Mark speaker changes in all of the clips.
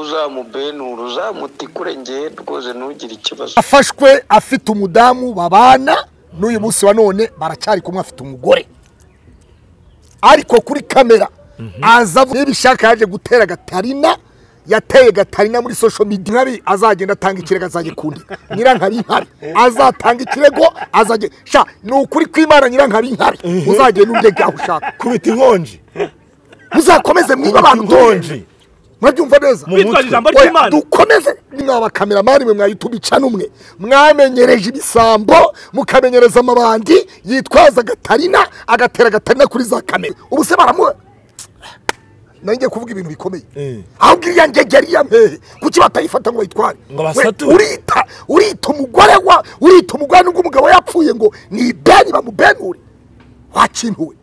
Speaker 1: Uzamubenura uzamutikure ngewe rwose ntugire ikibazo.
Speaker 2: Afashwe afite umudamu babana n'uyu munsi wa none baracyari kumwe, afite umugore, ariko kuri kamera aza Nibishaka yaje gutera Gatarina, yateye Gatarina muri social media. Nkabi azagenda atanga ikirego, azajye kundi Nyirankabinkari azatanga ikirego, azajye sha ni ukuri kw'Imana. Nyirankabinkari uzagenda undege aho ushaka.
Speaker 3: Kubita inkonji.
Speaker 2: Muzakomeze mwiba abantu
Speaker 3: inkonji.
Speaker 2: Murabyumva neza?
Speaker 4: Witwaje ijambo ry'Imana.
Speaker 2: Dukomeze mwaba kameramani mwe mwayituba icana umwe, mwamenyereje ibisambo, mukamenyereza amabandi yitwaza Gatarina, agatera Gatarina kuri za kamera. Ubu se baramu nanjye kuvuga ibintu bikomeye, ahubwo iriya ngegeri ya mpehe kuki batayifata ngo bayitware?
Speaker 3: Ngo basature.
Speaker 2: Urita umugore wa urita umugore nubwo umugabo yapfuye ngo ni ideni bamubenure, wakintuwe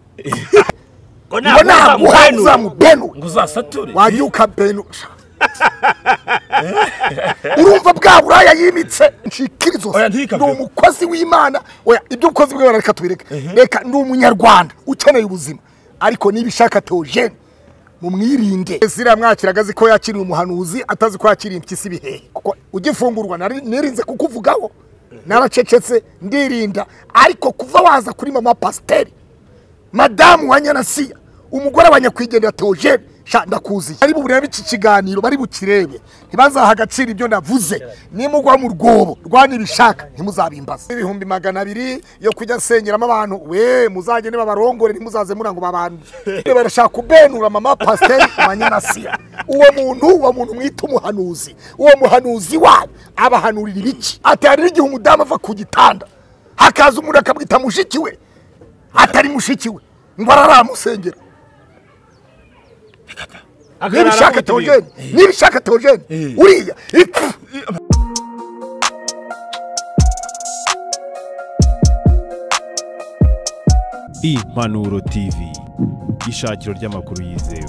Speaker 4: ngo
Speaker 2: ngo naguha uzamubenure
Speaker 4: ngo uzasature
Speaker 2: wagiye ukabenu. Urumva bwa buraya yimitse nshikirizo.
Speaker 3: Oya, ntikabyo.
Speaker 2: Ndi umukozi w'Imana. Oya, ibyo ubukozi bw'Imana reka tubireke. Reka ndi umunyarwanda ukeneye ubuzima, ariko Nibishaka Theogene mumwirinde. Ziriya mwakiraga azi ko yakiriye umuhanuzi, atazi ko yakiriye impyisi ibihehe. Kuko ugifungurwa nirinze kukuvugaho, naracecetse ndirinda, ariko kuva waza kuri mama pasiteri, madamu wa Nyanasiya, umugore wa nyakwigendera Theogene, sha ndakuziye. Ari buburebe iki kiganiro, bari bukirebe, ntibazaha agaciro ibyo navuze. Nimugwa mu rwobo rwa Nibishaka ntimuzabimbaza. 200,000 yo kujya nsengeramo abantu, we muzagende babarongore, ntimuzaze mura ngo babantu. Barashaka kubenura mama pasiteri wa Nyanasiya. Uwo muntu, uwo muntu mwita umuhanuzi, uwo muhanuzi wanyu abahanurira ibiki? Ati hari igihe umudamu ava ku gitanda hakaza umuntu akamwita mushiki we, atari mushiki we, ngo araramusengera. Nibishaka Theogene, Nibishaka Theogene, uriya ipfu.
Speaker 5: Impanuro TV, ishakiro ry'amakuru yizewe.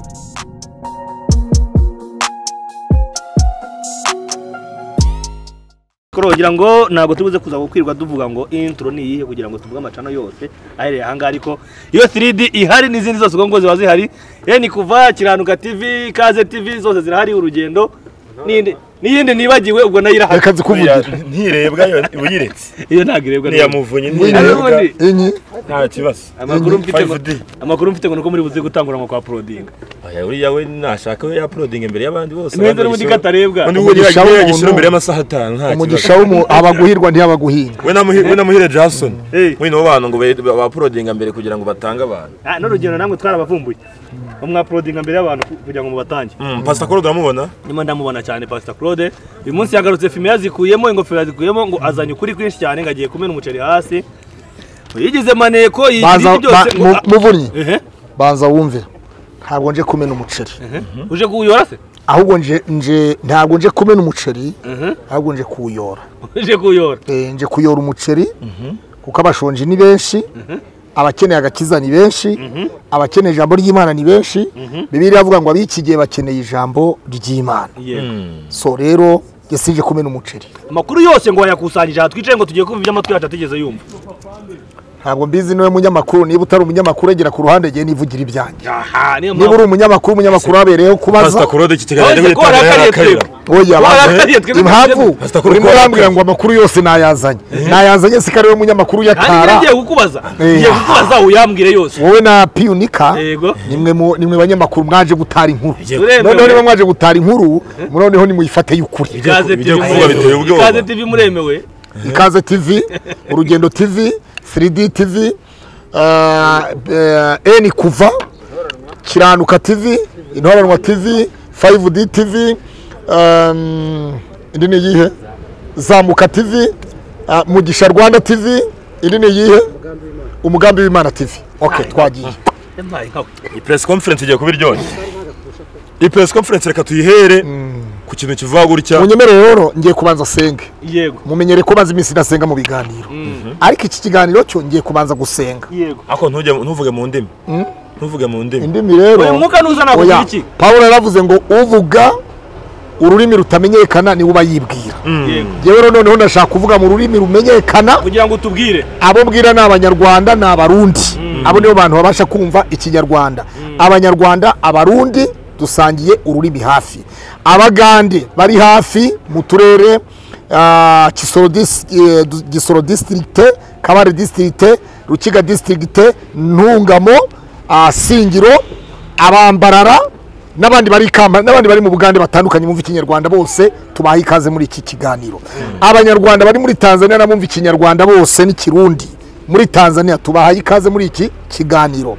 Speaker 4: Kugira ngo ntabwo tubuze kuza gukwirwa duvuga ngo intro ni iyihe, kugira ngo tuvuge amacano yose ahereye aha ngaha, ariko iyo 3D ihari n'izindi zose ubwo ngo ziba zihari. Ni kuva Kiranuka TV, Ikaze TV zose zirahari, Urugendo n'indi n'iyindi nibagiwe ubwo nayo irahari.
Speaker 2: Reka nzikuvugira.
Speaker 3: Ntirebwa yo uyiretse.
Speaker 4: Iyo ntabwo irebwa.
Speaker 3: Niya Muvunyi ntirebwa.
Speaker 2: Inyi
Speaker 3: nta kibazo.
Speaker 4: Amakuru mfite ngo
Speaker 3: 5D.
Speaker 4: Amakuru mfite ngo nuko muri buze gutangura kwa uploading.
Speaker 3: Oya, uriya we nashaka we uploading imbere y'abandi bose.
Speaker 4: Neza n'ubundi katarebwa.
Speaker 3: Undi
Speaker 2: Umugisha
Speaker 3: we
Speaker 2: w'umuntu.
Speaker 3: yagishyira imbere y'amasaha 5 nta kibazo.
Speaker 2: Umugisha w'umuntu abaguhirwa ntiyabaguhinga.
Speaker 3: We na Muhire Jason.
Speaker 4: Eh.
Speaker 3: We no bantu ngo ba uploading mbere kugira ngo batange abantu.
Speaker 4: Ah, n'urugendo namwe twarabavumbuye. Mwa uploading mbere y'abantu kugira ngo mubatange.
Speaker 3: Pastor Claude uramubona?
Speaker 4: Nyuma ndamubona cyane Pastor Claude. Uyu munsi yagarutse fime yazikuyemo, ingofero yazikuyemo, ngo azanye ukuri kwinshi cyane, ngo agiye kumena umuceri hasi. Yigize maneko yigize
Speaker 2: Banza
Speaker 4: byose ngo
Speaker 2: Muvunyi,
Speaker 4: Ehe.
Speaker 2: banza wumve, ntabwo nje kumena umuceri.
Speaker 4: Uje kuwuyora se?
Speaker 2: Ahubwo nje ntabwo nje kumena umuceri, ahubwo nje kuwuyora.
Speaker 4: Uje kuwuyora.
Speaker 2: Nje kuyora umuceri kuko abashonji ni benshi, abakeneye agakiza ni benshi, abakeneye ijambo ry'Imana ni benshi. Bibiliya iravuga ngo ab'iki gihe bakeneye ijambo ry'Imana.
Speaker 4: Yego.
Speaker 2: So rero njye sinje kumena umuceri.
Speaker 4: Amakuru yose ngo wayakusanyije aha twicaye, ngo tugiye kumva ibyo amatwi yacu atigeze yumva.
Speaker 2: Ntabwo mbizi niwe munyamakuru, niba utari umunyamakuru egera ku ruhande ngiye nivugira ibyanjye.
Speaker 4: Aha, niyo
Speaker 2: Niba uri umunyamakuru, umunyamakuru abereyeho kubaza.
Speaker 3: Pastor Claude iki kiganiro
Speaker 4: Oye, ko warakariye
Speaker 3: yarakariye.
Speaker 4: twebwe.
Speaker 2: Oya,
Speaker 4: Warakariye twebwe.
Speaker 2: impamvu
Speaker 3: Pastor Claude
Speaker 2: urimo
Speaker 3: ko
Speaker 2: urambwira
Speaker 3: warakariye.
Speaker 2: ngo amakuru yose nayazanye, nayazanye si ko ariwe munyamakuru
Speaker 4: Kandi
Speaker 2: uyatara.
Speaker 4: ngiye kukubaza. Ngiye kukubaza uyambwire yose.
Speaker 2: Wowe na Piyunika
Speaker 4: Yego.
Speaker 2: nimwe banyamakuru mwaje gutara inkuru.
Speaker 4: Turemewe.
Speaker 2: Noneho niba mwaje gutara inkuru, noneho nimuyifate y'ukuri.
Speaker 4: Ikaze
Speaker 3: Ibyo
Speaker 4: TV
Speaker 3: kuvuga biteye ubwoba.
Speaker 4: Ikaze TV muremewe.
Speaker 2: Ikaze TV, Urugendo TV, 3D TV, N kuva, Kiranuka TV, Intoranwa TV, 5D TV, indi ni iyihe? Zamuka TV, Mugisha Rwanda TV, indi ni iyihe? Umugambi w'Imana TV. Okay, twagiye.
Speaker 4: Yampaye nkawe.
Speaker 3: Iyi press conference igiye kuba iryoshye. Iyi press conference reka tuyihere ku kintu kivuga gutya.
Speaker 2: Munyemerere rero ngiye kubanza senge.
Speaker 4: Yego.
Speaker 2: Mumenyere ko maze iminsi ndasenga mu biganiro, ariko iki kiganiro cyo ngiye kubanza gusenga.
Speaker 4: Yego.
Speaker 3: Ako ntujye ntuvuge mu ndimi. Ntuvuge mu ndimi.
Speaker 2: Indimi rero
Speaker 4: Uyu mwuka nuza
Speaker 2: Oya,
Speaker 4: nakugira iki?
Speaker 2: Pawulo yaravuze ngo uvuga ururimi rutamenyekana niwe uba yibwira.
Speaker 4: Yego.
Speaker 2: Njyewe rero noneho ndashaka kuvuga mu rurimi rumenyekana
Speaker 4: Kugira ngo utubwire.
Speaker 2: Abo mbwira ni Abanyarwanda, ni Abarundi, abo nibo bantu babasha kumva Ikinyarwanda. Abanyarwanda, Abarundi, Dusangiye ururimi hafi. Abagande bari hafi mu turere Kisoro district, Kabare district, Rukiga district, Ntungamo, Singiro, Abambarara n'abandi bari Kamba n'abandi bari mu Bugande batandukanye mumva ikinyarwanda bose tubaha ikaze muri iki kiganiro. Abanyarwanda bari muri Tanzania n'abumva ikinyarwanda bose n'ikirundi muri Tanzania tubaha ikaze muri iki kiganiro.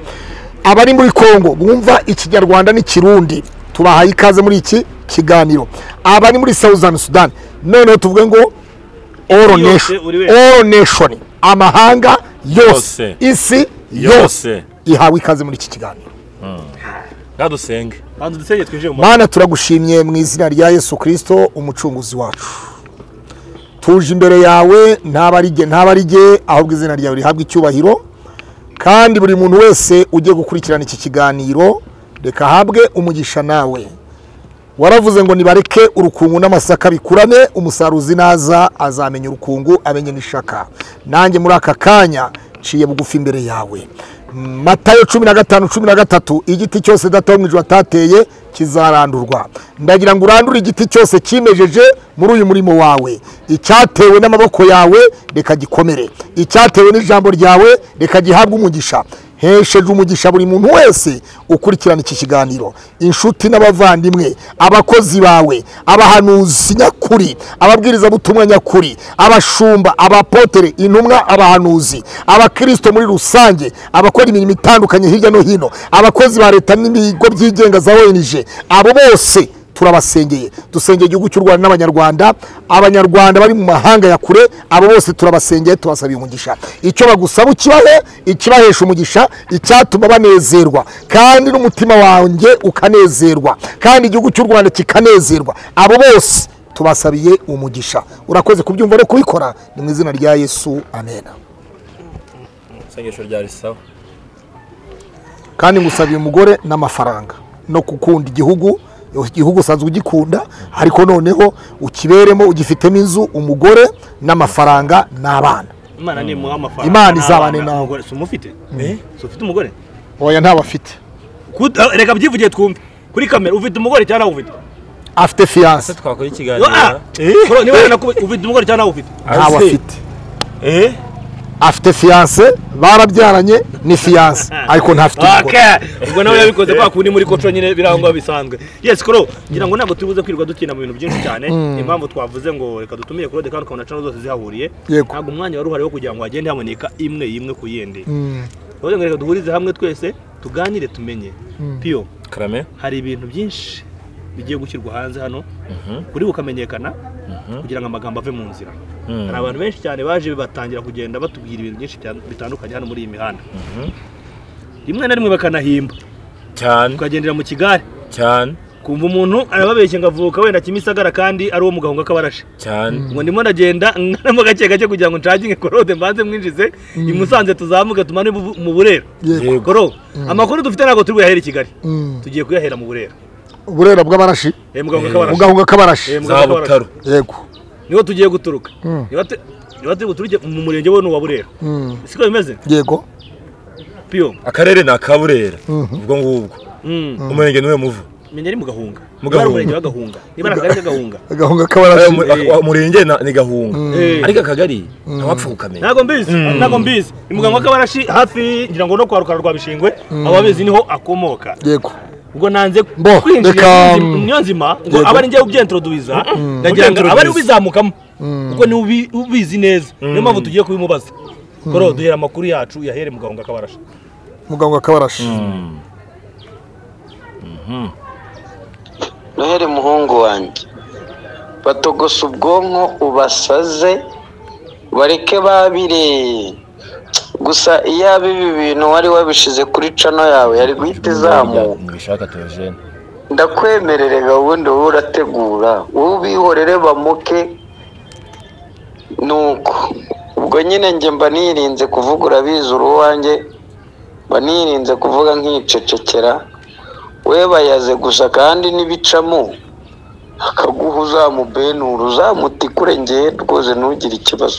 Speaker 2: Abari muri Kongo bumva ikinyarwanda n'ikirundi tubaha ikaze muri iki kiganiro. Abari muri Southern Sudan, noneho tuvuge ngo all nation, all nation, amahanga yose, isi yose ihawe ikaze muri iki kiganiro.
Speaker 3: Ngadusenge.
Speaker 4: Banza twinjire mu
Speaker 2: Mana, turagushimye mu izina rya Yesu Kristo umucunguzi wacu. Tuje imbere yawe ntabarige ahubwo izina ryawe rihabwe icyubahiro, kandi buri muntu wese ugiye gukurikirana iki kiganiro reka ahabwe umugisha nawe. Waravuze ngo nibareke urukungu n'amasaka bikurane, umusaruzi naza azamenya urukungu amenye n'ishaka. Nanjye muri aka kanya nciye bugufi imbere yawe. Matayo 15:13, igiti cyose data wo mu ijuru atateye kizarandurwa. Ndagira ngo urandure igiti cyose kimejeje muri uyu murimo wawe. Icyatewe n'amaboko yawe reka gikomere, icyatewe n'ijambo ryawe reka gihabwe umugisha. Hesheje umugisha buri muntu wese ukurikirana iki kiganiro, inshuti n'abavandimwe, abakozi bawe, abahanuzi nyakuri, ababwiriza butumwa nyakuri, abashumba, abapotere, intumwa, abahanuzi, abakristo muri rusange, abakora imirimo itandukanye hirya no hino, abakozi ba leta n'ibigo byigenga za ONG, abo bose turabasengeye. Dusengeye igihugu cy'u Rwanda n'abanyarwanda, abanyarwanda bari mu mahanga ya kure, abo bose turabasengeye, tubasabiye umugisha. Icyo bagusaba ukibahe, ikibahesha umugisha, icyatuma banezerwa, kandi n'umutima wanjye ukanezerwa, kandi igihugu cy'u Rwanda kikanezerwa. Abo bose tubasabiye umugisha. Urakoze kubyumva no kubikora, ni mu izina rya Yesu, amen.
Speaker 3: Isengesho rya risawa.
Speaker 2: Kandi ngusabiye umugore n'amafaranga no gukunda igihugu. Igihugu usanzwe ugikunda, ariko noneho ukiberemo ugifitemo inzu, umugore n'amafaranga n'abana.
Speaker 4: Imana ni muha amafaranga.
Speaker 2: Imana izabane nawe.
Speaker 4: Umugore si umufite? Si ufite umugore?
Speaker 2: Oya ntawe afite.
Speaker 4: Reka byivugiye twumve. Kuri kamera ufite umugore cyangwa ntawe ufite?
Speaker 2: Afite fiance.
Speaker 3: Twakora ikiganiro.
Speaker 4: Ufite umugore cyangwa ntawe ufite?
Speaker 2: Ntawe afite. Afite fiance, barabyaranye ni fiance, ariko ntafite umugore.
Speaker 4: Okay, ubwo nawe yabikoze kwa kundi muri koco nyine birangwa bisanzwe. Yes, Koro, ngira ngo ntabwo tubuze kwirwa dutina mu bintu byinshi cyane. Impamvu twavuze ngo reka dutumiye Claude kandi ukabona channel zose zihahuriye. Ntabwo umwanya wari uhari wo kugira ngo hagende haboneka imwe imwe ku yindi. Claude ngo reka duhurize hamwe twese tuganire tumenye. Pio,
Speaker 3: Karame,
Speaker 4: hari ibintu byinshi bigiye gushyirwa hanze hano kuri bukamenyekana kugira ngo amagambo ave mu nzira. Hari abantu benshi cyane baje batangira kugenda batubwira ibintu byinshi bitandukanye hano muri iyi mihanda. Rimwe na rimwe bakanahimba
Speaker 3: cyane,
Speaker 4: ukagendera mu kigare
Speaker 3: cyane,
Speaker 4: kumva umuntu arababeshye ngo avuka wenda Kimisagara kandi ari uwo mugahunga kabarashe
Speaker 3: cyane.
Speaker 4: Ngo ndimo ndagenda nkaramo gake gake kugira ngo ncaginge Claude mbanze mwinjize i Musanze tuzamuke tumane mu Burera. Koro, amakuru dufite ntabwo turi buyahera i Kigali, tugiye kuyahera mu Burera.
Speaker 2: Burera bw'abarashi, mugahunga kabarashi
Speaker 3: za Butaro.
Speaker 2: Yego,
Speaker 4: niho tugiye guturuka. Niba turi buturuke mu murenge we n'uwa Burera, siko bimeze?
Speaker 2: Yego.
Speaker 4: Pio,
Speaker 3: akarere na Kaburera ubwo ngubwo umurenge niwe muvu.
Speaker 4: Menya ari mu Gahunga. Murenge wa Gahunga. Niba ari akagari k'Gahunga.
Speaker 2: Gahunga kabarashi.
Speaker 3: Umurenge ni Gahunga. Ariko akagari ntawapfa kukamenya.
Speaker 4: Ntago mbizi, ntago mbizi. Ni muganga kabarashi hafi ngira ngo no kwa Rukara rwa Bishingwe, ababizi niho akomoka.
Speaker 2: Yego.
Speaker 4: Ubwo nanze kwinjira niyo nzima ngo abari ngiye ubyentroduiza, ndagira ngo abari ubizamukamo kuko ni ubizi neza. Niyo mpamvu tugiye kubimubaza. Koro duhera amakuru yacu yahere mu Gahunga kabarashi.
Speaker 2: Muganga kabarashi.
Speaker 1: Noheri muhungu wanjye, batogose ubwonko ubasaze bareke babire. Gusa iyo ibi bintu wari wabishize kuri cano yawe yari guhita izamuka. Ndakwemererega ubundi wowe urategura, wowe ubihorere bamuke. Nuko ubwo nyine njye mba nirinze kuvuga, urabizi uri uwanjye, mba nirinze kuvuga nkicecekera. We bayaze gusa kandi n'ibicamo akaguha uzamubenura uzamutikure, ngewe rwose ntugire ikibazo.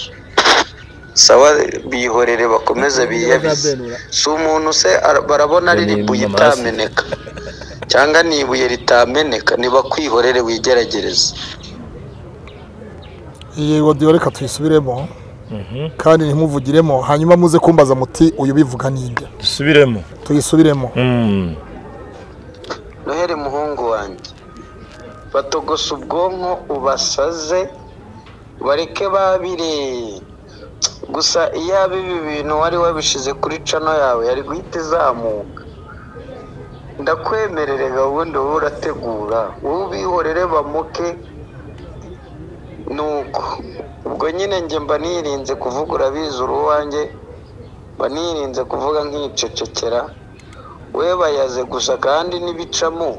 Speaker 1: Sawa, bihorere bakomeze biyabize. Si umuntu se barabona ari ribuye itameneka. Cyangwa ni ibuye ritameneka? Nibakwihorere wigeragereze.
Speaker 2: Iyi audio reka tuyisubiremo kandi ntimuvugiremo, hanyuma muze kumbaza muti uyu bivuga ninde.
Speaker 3: Dusubiremo,
Speaker 2: tuyisubiremo.
Speaker 1: Noheli muhungu wanjye, batogosa ubwonko ubasaze bareke babire. Gusa iyaba ibi bintu wari wabishize kuri cano yawe yari guhita izamuka. Ndakwemerere gahunda wowe urategura, wowe ubihorere bamuke. Nuko ubwo nyine njye mba nirinze kuvuga, urabizi uri uwanjye, mba nirinze kuvuga nkicecekera. We bayaze gusa kandi n'ibicamo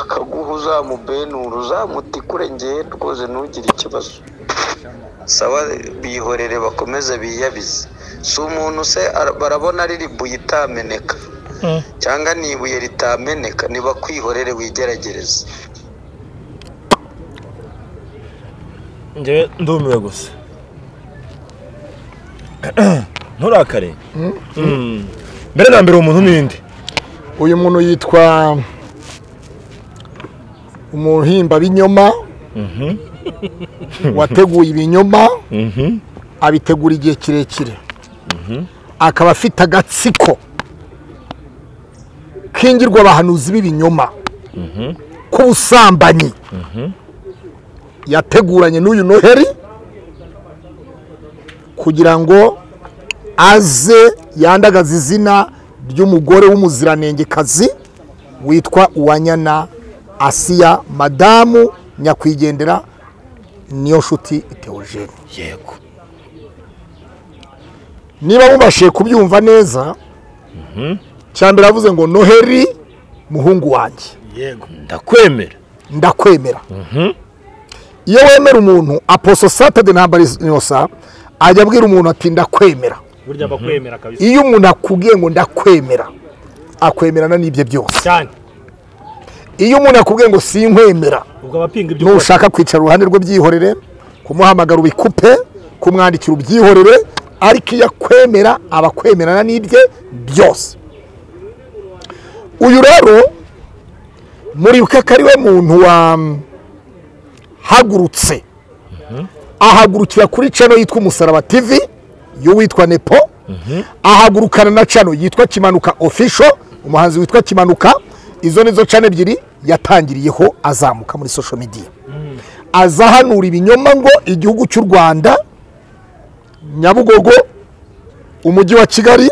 Speaker 1: akaguha uzamubenura uzamutikure, ngewe rwose ntugire ikibazo. Sawa, bihorere bakomeze biyabize. Si umuntu se barabona ari ibuye itameneka cyangwa ni ibuye ritameneka? Nibakwihorere wigeragereze.
Speaker 3: Njyewe ndumiwe gusa. Nturakare. Mbere na mbere umuntu ninde?
Speaker 2: Uyu muntu yitwa umuhimba binyoma wateguye ibinyoma, abitegura igihe kirekire, akaba afite agatsiko kingirwa abahanuzi b'ibinyoma k'ubusambanyi yateguranye n'uyu Noheli kugira ngo aze yandagaze izina ry'umugore w'umuziranengekazi witwa Uwanyana Asiya, madamu nyakwigendera Niyonshuti Theogene.
Speaker 3: Yego,
Speaker 2: niba mubashije kubyumva neza, cyambere avuze ngo Noheli muhungu wanjye.
Speaker 4: Yego,
Speaker 3: ndakwemera,
Speaker 2: ndakwemera. Iyo wemera umuntu, Apostle Saturday ntambara inosa ajya abwira umuntu ati ndakwemera.
Speaker 4: Burya bakwemera kabisa.
Speaker 2: Iyo umuntu akubwiye ngo ndakwemera, akwemerana n'ibye byose
Speaker 4: cyane.
Speaker 2: Iyo umuntu akubwiye ngo sinkwemera,
Speaker 4: ubwo abapinga ibyo
Speaker 2: nushaka kwicara uruhande rwe byihorere, kumuhamagara ubikupe, kumwandikira ubyihorere, ariko iyo akwemera abakwemerana n'ibye byose. Uyu rero muribuka ko ari we muntu wa hagurutse, ahagurukira kuri channel yitwa Umusaraba TV y'uwitwa Nepo, ahagurukana na channel yitwa Kimanuka Official, umuhanzi witwa Kimanuka. Izo nizo channel ebyiri yatangiriyeho azamuka muri social media, azahanura ibinyoma ngo igihugu cy'u Rwanda, Nyabugogo, umujyi wa Kigali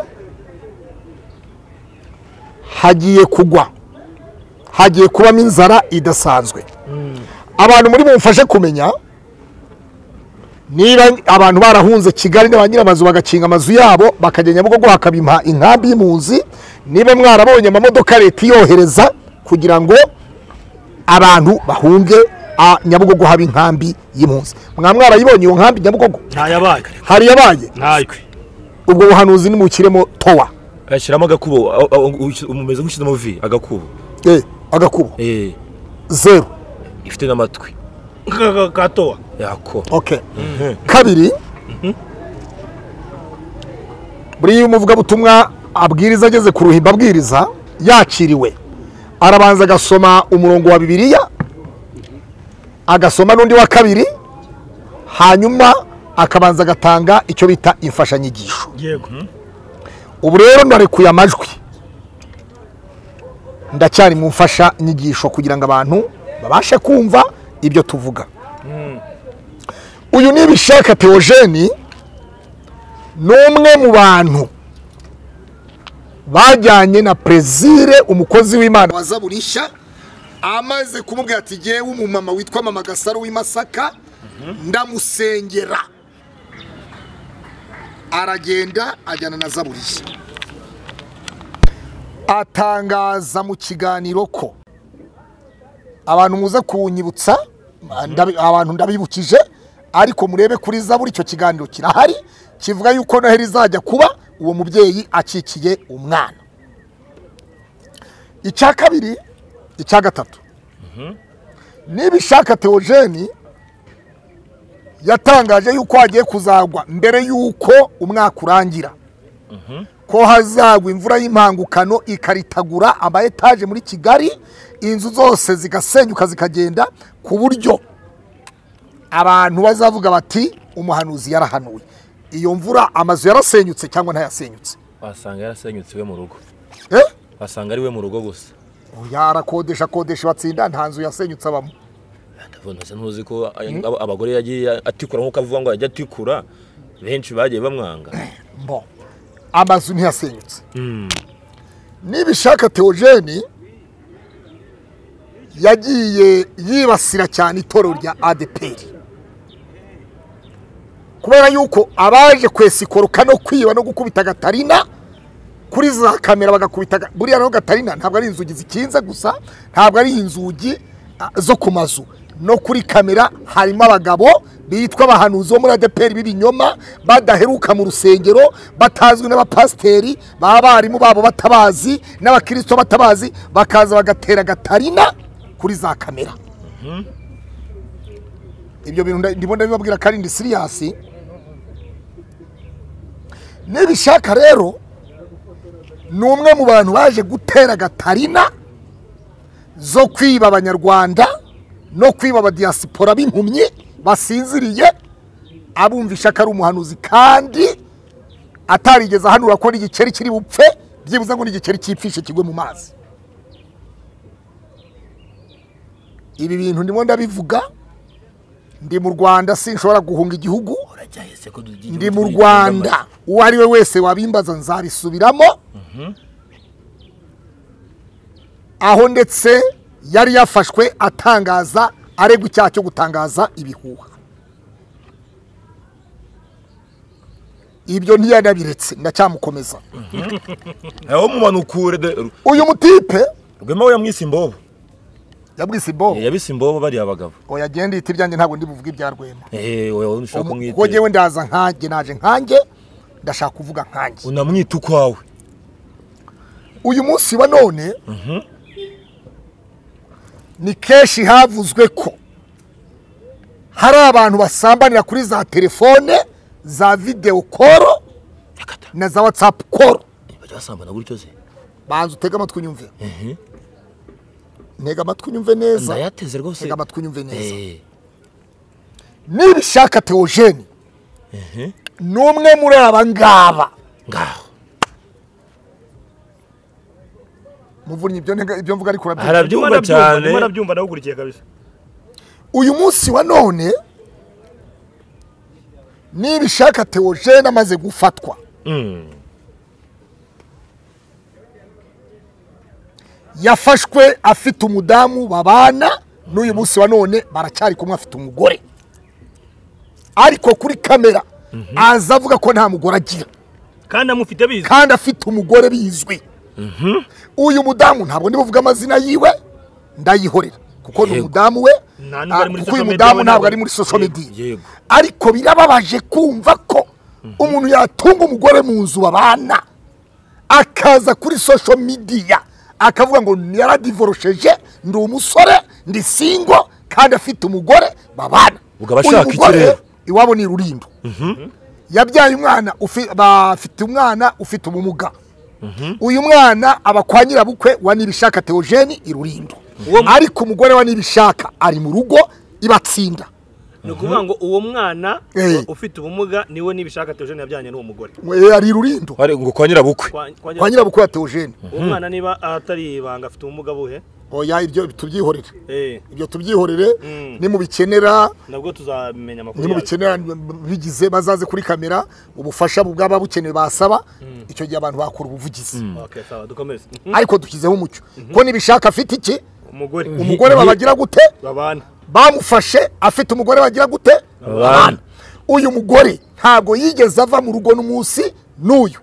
Speaker 2: hagiye kugwa, hagiye kubamo inzara idasanzwe. Abantu muri mumfashe kumenya niba abantu barahunze Kigali n'aba nyiramazu bagakinga amazu yabo bakajya Nyabugogo hakabimpa inkambi y'impunzi, niba mwarabonye amamodoka leta yohereza kugira ngo abantu bahunge Nyabugogo haba inkambi y'impunzi, mwarayibonye iyo nkambi Nyabugogo?
Speaker 4: Ntayabaye.
Speaker 2: Hari yabaye?
Speaker 4: Ntayo.
Speaker 2: Ubwo buhanuzi nimukiremo towa
Speaker 3: ashyiramo agakubo, umumeze nk'ushyizemo vi agakubo.
Speaker 2: Agakubo zero
Speaker 3: ifite n'amatwi
Speaker 4: katowa
Speaker 3: yako.
Speaker 2: Okay. Kabiri, buri umuvugabutumwa abwiriza ageze ku ruhimbi abwiriza yakiriwe, arabanza agasoma umurongo wa Bibiliya, agasoma n'undi wa kabiri, hanyuma akabanza agatanga icyo bita imfashanyigisho.
Speaker 4: Yego.
Speaker 2: Ubu rero ndarekuye amajwi, ndacyari mu mfashanyigisho kugira ngo abantu babashe kumva ibyo tuvuga. Uyu Nibishaka Theogene ni umwe mu bantu bajyanye na Prezire umukozi w'Imana wa Zaburisha, amaze kumubwira ati jyewe umumama witwa Mama Gasaro w'i Masaka ndamusengera, aragenda ajyana na Zaburisha, atangaza mu kiganiro ko abantu muze kunyibutsa, abantu ndabibukije, ariko murebe kuri Zaburi icyo kiganiro kirahari kivuga yuko Noheli izajya kuba uwo mubyeyi akikiye umwana. Icya kabiri, icya gatatu, Nibishaka Theogene yatangaje yuko hagiye kuzagwa mbere yuko umwaka urangira ko hazagwa imvura y'impangukano ikaritagura ama etaje muri Kigali, inzu zose zigasenyuka zikagenda, ku buryo abantu bazavuga bati umuhanuzi yarahanuye. Iyo mvura amazu yarasenyutse cyangwa ntayasenyutse?
Speaker 3: Wasanga yarasenyutse we mu rugo. Wasanga ari we mu rugo gusa.
Speaker 2: Yarakodesha kodesha batsinda, nta nzu yasenyutse abamo.
Speaker 3: Ndabona se ntuzi ko abagore yagiye atikura nkuko avuga ngo yajya atikura, benshi bagiye bamwanga.
Speaker 2: Bon, amazu ntiyasenyutse. Nibishaka Theogene yagiye yibasira cyane itorero rya ADPR, kubera yuko abaje kwesikoroka no kwiba no gukubita Gatarina kuri za kamera bagakubita buriya no Gatarina ntabwo ari inzugi zikinze gusa, ntabwo ari inzugi zo ku mazu, no kuri kamera harimo abagabo bitwa abahanuzi bo muri ADPR b'ibinyoma badaheruka mu rusengero, batazwi n'abapasiteri b'abarimu babo batabazi n'abakristo batabazi, bakaza bagatera Gatarina kuri za kamera. Ibyo bintu ndimo ndabibabwira kandi ndi serious. Nibishaka rero ni umwe mu bantu baje gutera Gatarina zo kwiba abanyarwanda no kwiba abadiaspora b'impumyi basinziriye, abumvisha ko ari umuhanuzi kandi atarigeze ahanura ko n'igikeri kiri bupfe, byibuze ngo n'igikeri cyipfishe kigwe mu mazi. Ibi bintu ndimo ndabivuga ndi mu Rwanda, sinshobora guhunga igihugu, ndi mu Rwanda, uwo ari we wese wabimbaza nzabisubiramo. Aho ndetse yari yafashwe atangaza aregwa icyaha cyo gutangaza ibihuha. Ibyo ntiyanabiretse, ndacyamukomeza.
Speaker 3: Aho mumanukure
Speaker 2: uyu mutipe
Speaker 3: Rwema we yamwise imbobo.
Speaker 2: Yabwise imbobo.
Speaker 3: Yabise imbobo bari abagabo.
Speaker 2: Oya genda iti byanjye ntabwo ndi buvuge ibya Rwema.
Speaker 3: Oya ushaka kumwita.
Speaker 2: Kuko jewe ndaza nkanjye, naje nkanjye, ndashaka kuvuga nkanjye.
Speaker 3: Unamwita ukwawe.
Speaker 2: Uyu munsi wa none ni keshi havuzwe ko hari abantu basambanira kuri za telefone, za video call na za WhatsApp call.
Speaker 3: Bajya basambana gutyo se?
Speaker 2: Banza utega amatwi unyumve. Ntega amatwi unyumve neza.
Speaker 3: Ndayateze rwose.
Speaker 2: Ntega amatwi unyumve neza. Nibishaka Theogene n'umwe muri aba ngaba.
Speaker 3: Ngaho.
Speaker 2: Muvunyi ibyo mvuga ariko urabyumva.
Speaker 3: Arabyumva cyane.
Speaker 4: Murabyumva ndagukurikiye kabisa.
Speaker 2: Uyu munsi wa none Nibishaka Theogene amaze gufatwa. Yafashwe afite umudamu babana, n'uyu munsi wa none baracyari kumwe afite umugore. Ariko kuri kamera aza avuga ko nta mugore agira.
Speaker 4: Kandi amufite bizwi.
Speaker 2: Kandi afite umugore bizwi. Uyu mudamu ntabwo ndi buvuga amazina yiwe, ndayihorera kuko ni umudamu we, kuko uyu mudamu ntabwo ari muri social media. Ariko birababaje kumva ko umuntu yatunga umugore mu nzu babana akaza kuri social media akavuga ngo yaradivorosheje, ndi umusore, ndi single kandi afite umugore babana.
Speaker 3: Ugabashaka iki rero?
Speaker 2: Iwabo ni Rulindo. Yabyaye umwana bafite umwana ufite ubumuga. Uyu mwana aba kwa nyirabukwe wa Nibishaka Theogene i Rulindo. Ariko umugore wa Nibishaka ari mu rugo ibatsinda.
Speaker 4: Ni ukuvuga ngo uwo mwana ufite ubumuga niwe Nibishaka Theogene yabyanye n'uwo mugore.
Speaker 2: Ari Rulindo.
Speaker 3: Ari ngo kwa nyirabukwe.
Speaker 2: Kwa nyirabukwe wa Theogene.
Speaker 4: Uwo mwana niba atari ibanga afite ubumuga buhe?
Speaker 2: Oya ibyo tubyihorere. Ibyo tubyihorere nimubikenera
Speaker 4: nabwo tuzamenya amakuru.
Speaker 2: Nimubikenera bigize bazaze kuri kamera ubufasha bwaba bukenewe basaba, icyo gihe abantu bakora ubuvugizi.
Speaker 4: Okay, sawa dukomeze.
Speaker 2: Ariko dukizeho umucyo. Ko Nibishaka afite iki?
Speaker 4: Umugore.
Speaker 2: Umugore babagira gute?
Speaker 4: Babana.
Speaker 2: Bamufashe afite umugore bagira gute? Babana. Uyu mugore ntabwo yigeze ava mu rugo n'umunsi n'uyu.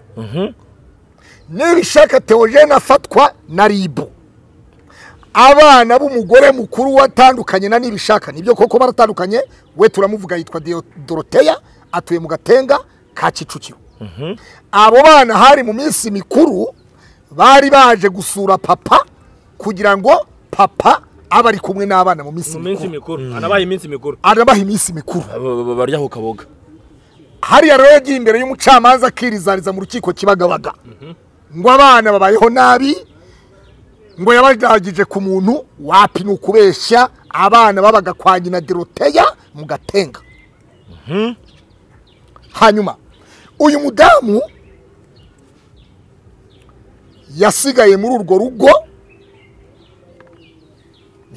Speaker 2: Nibishaka Theogene afatwa na Ribu. Abana b'umugore mukuru watandukanye na Nibishaka, nibyo koko baratandukanye, we turamuvuga yitwa Doroteya, atuye mu Gatenga ka Kicukiro. Abo bana hari mu minsi mikuru bari baje gusura papa kugira ngo papa aba ari kumwe n'abana mu minsi mikuru.
Speaker 4: Anabaha iminsi mikuru.
Speaker 2: Anabaha iminsi mikuru.
Speaker 3: Barya ku kaboga.
Speaker 2: Hariya rero yagiye imbere y'umucamanza akirizariza mu rukiko Kibagabaga ngo abana babayeho nabi, ngo yabagagije ku muntu wapi. Ni ukubeshya, abana babaga kwa nyina Doroteya mu Gatenga. Hanyuma uyu mudamu yasigaye muri urwo rugo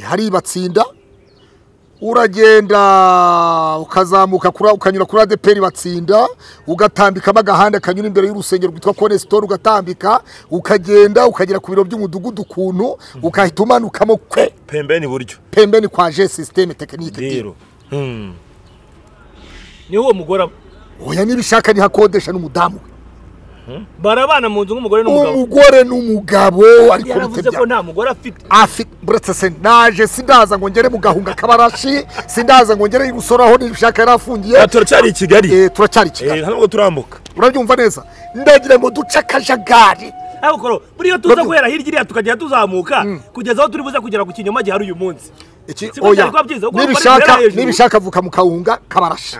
Speaker 2: hari Batsinda, uragenda ukazamuka ukanyura kuri ADPR Batsinda, ugatambikamo agahanda kanyura imbere y'urusengero rwitwa Cornerstone, ugatambika ukagenda ukagera ku biro by'umudugudu ukuntu, ukahita umanukamo kwe
Speaker 3: pembeni buryo,
Speaker 2: pembeni kwa G system technique
Speaker 3: rero.
Speaker 4: Ni uwo mugore
Speaker 2: oya nibishaka ni hakodesha n'umudamu we
Speaker 4: barabana mu nzu nk'umugore n'umugabo,
Speaker 2: umugore n'umugabo. Ariko
Speaker 4: yaravuze ko nta mugore
Speaker 2: afite buretse se naje sindaza ngo ngere mu Gahunga kabarashi, sindaza ngo ngere ibusoraho nibishaka yarafungiye.
Speaker 3: Turacyari i Kigali,
Speaker 2: turacyari i Kigali,
Speaker 3: ntabwo turambuka.
Speaker 2: Urabyumva neza? Ndagira ngo duce akajagari.
Speaker 4: Ariko buriya tuza guhera hirya iriya tukagenda tuzamuka kugeza aho turi buze kugera ku kinyoma gihari uyu munsi.
Speaker 2: Oya nibishaka avuka mu Gahunga kabarashi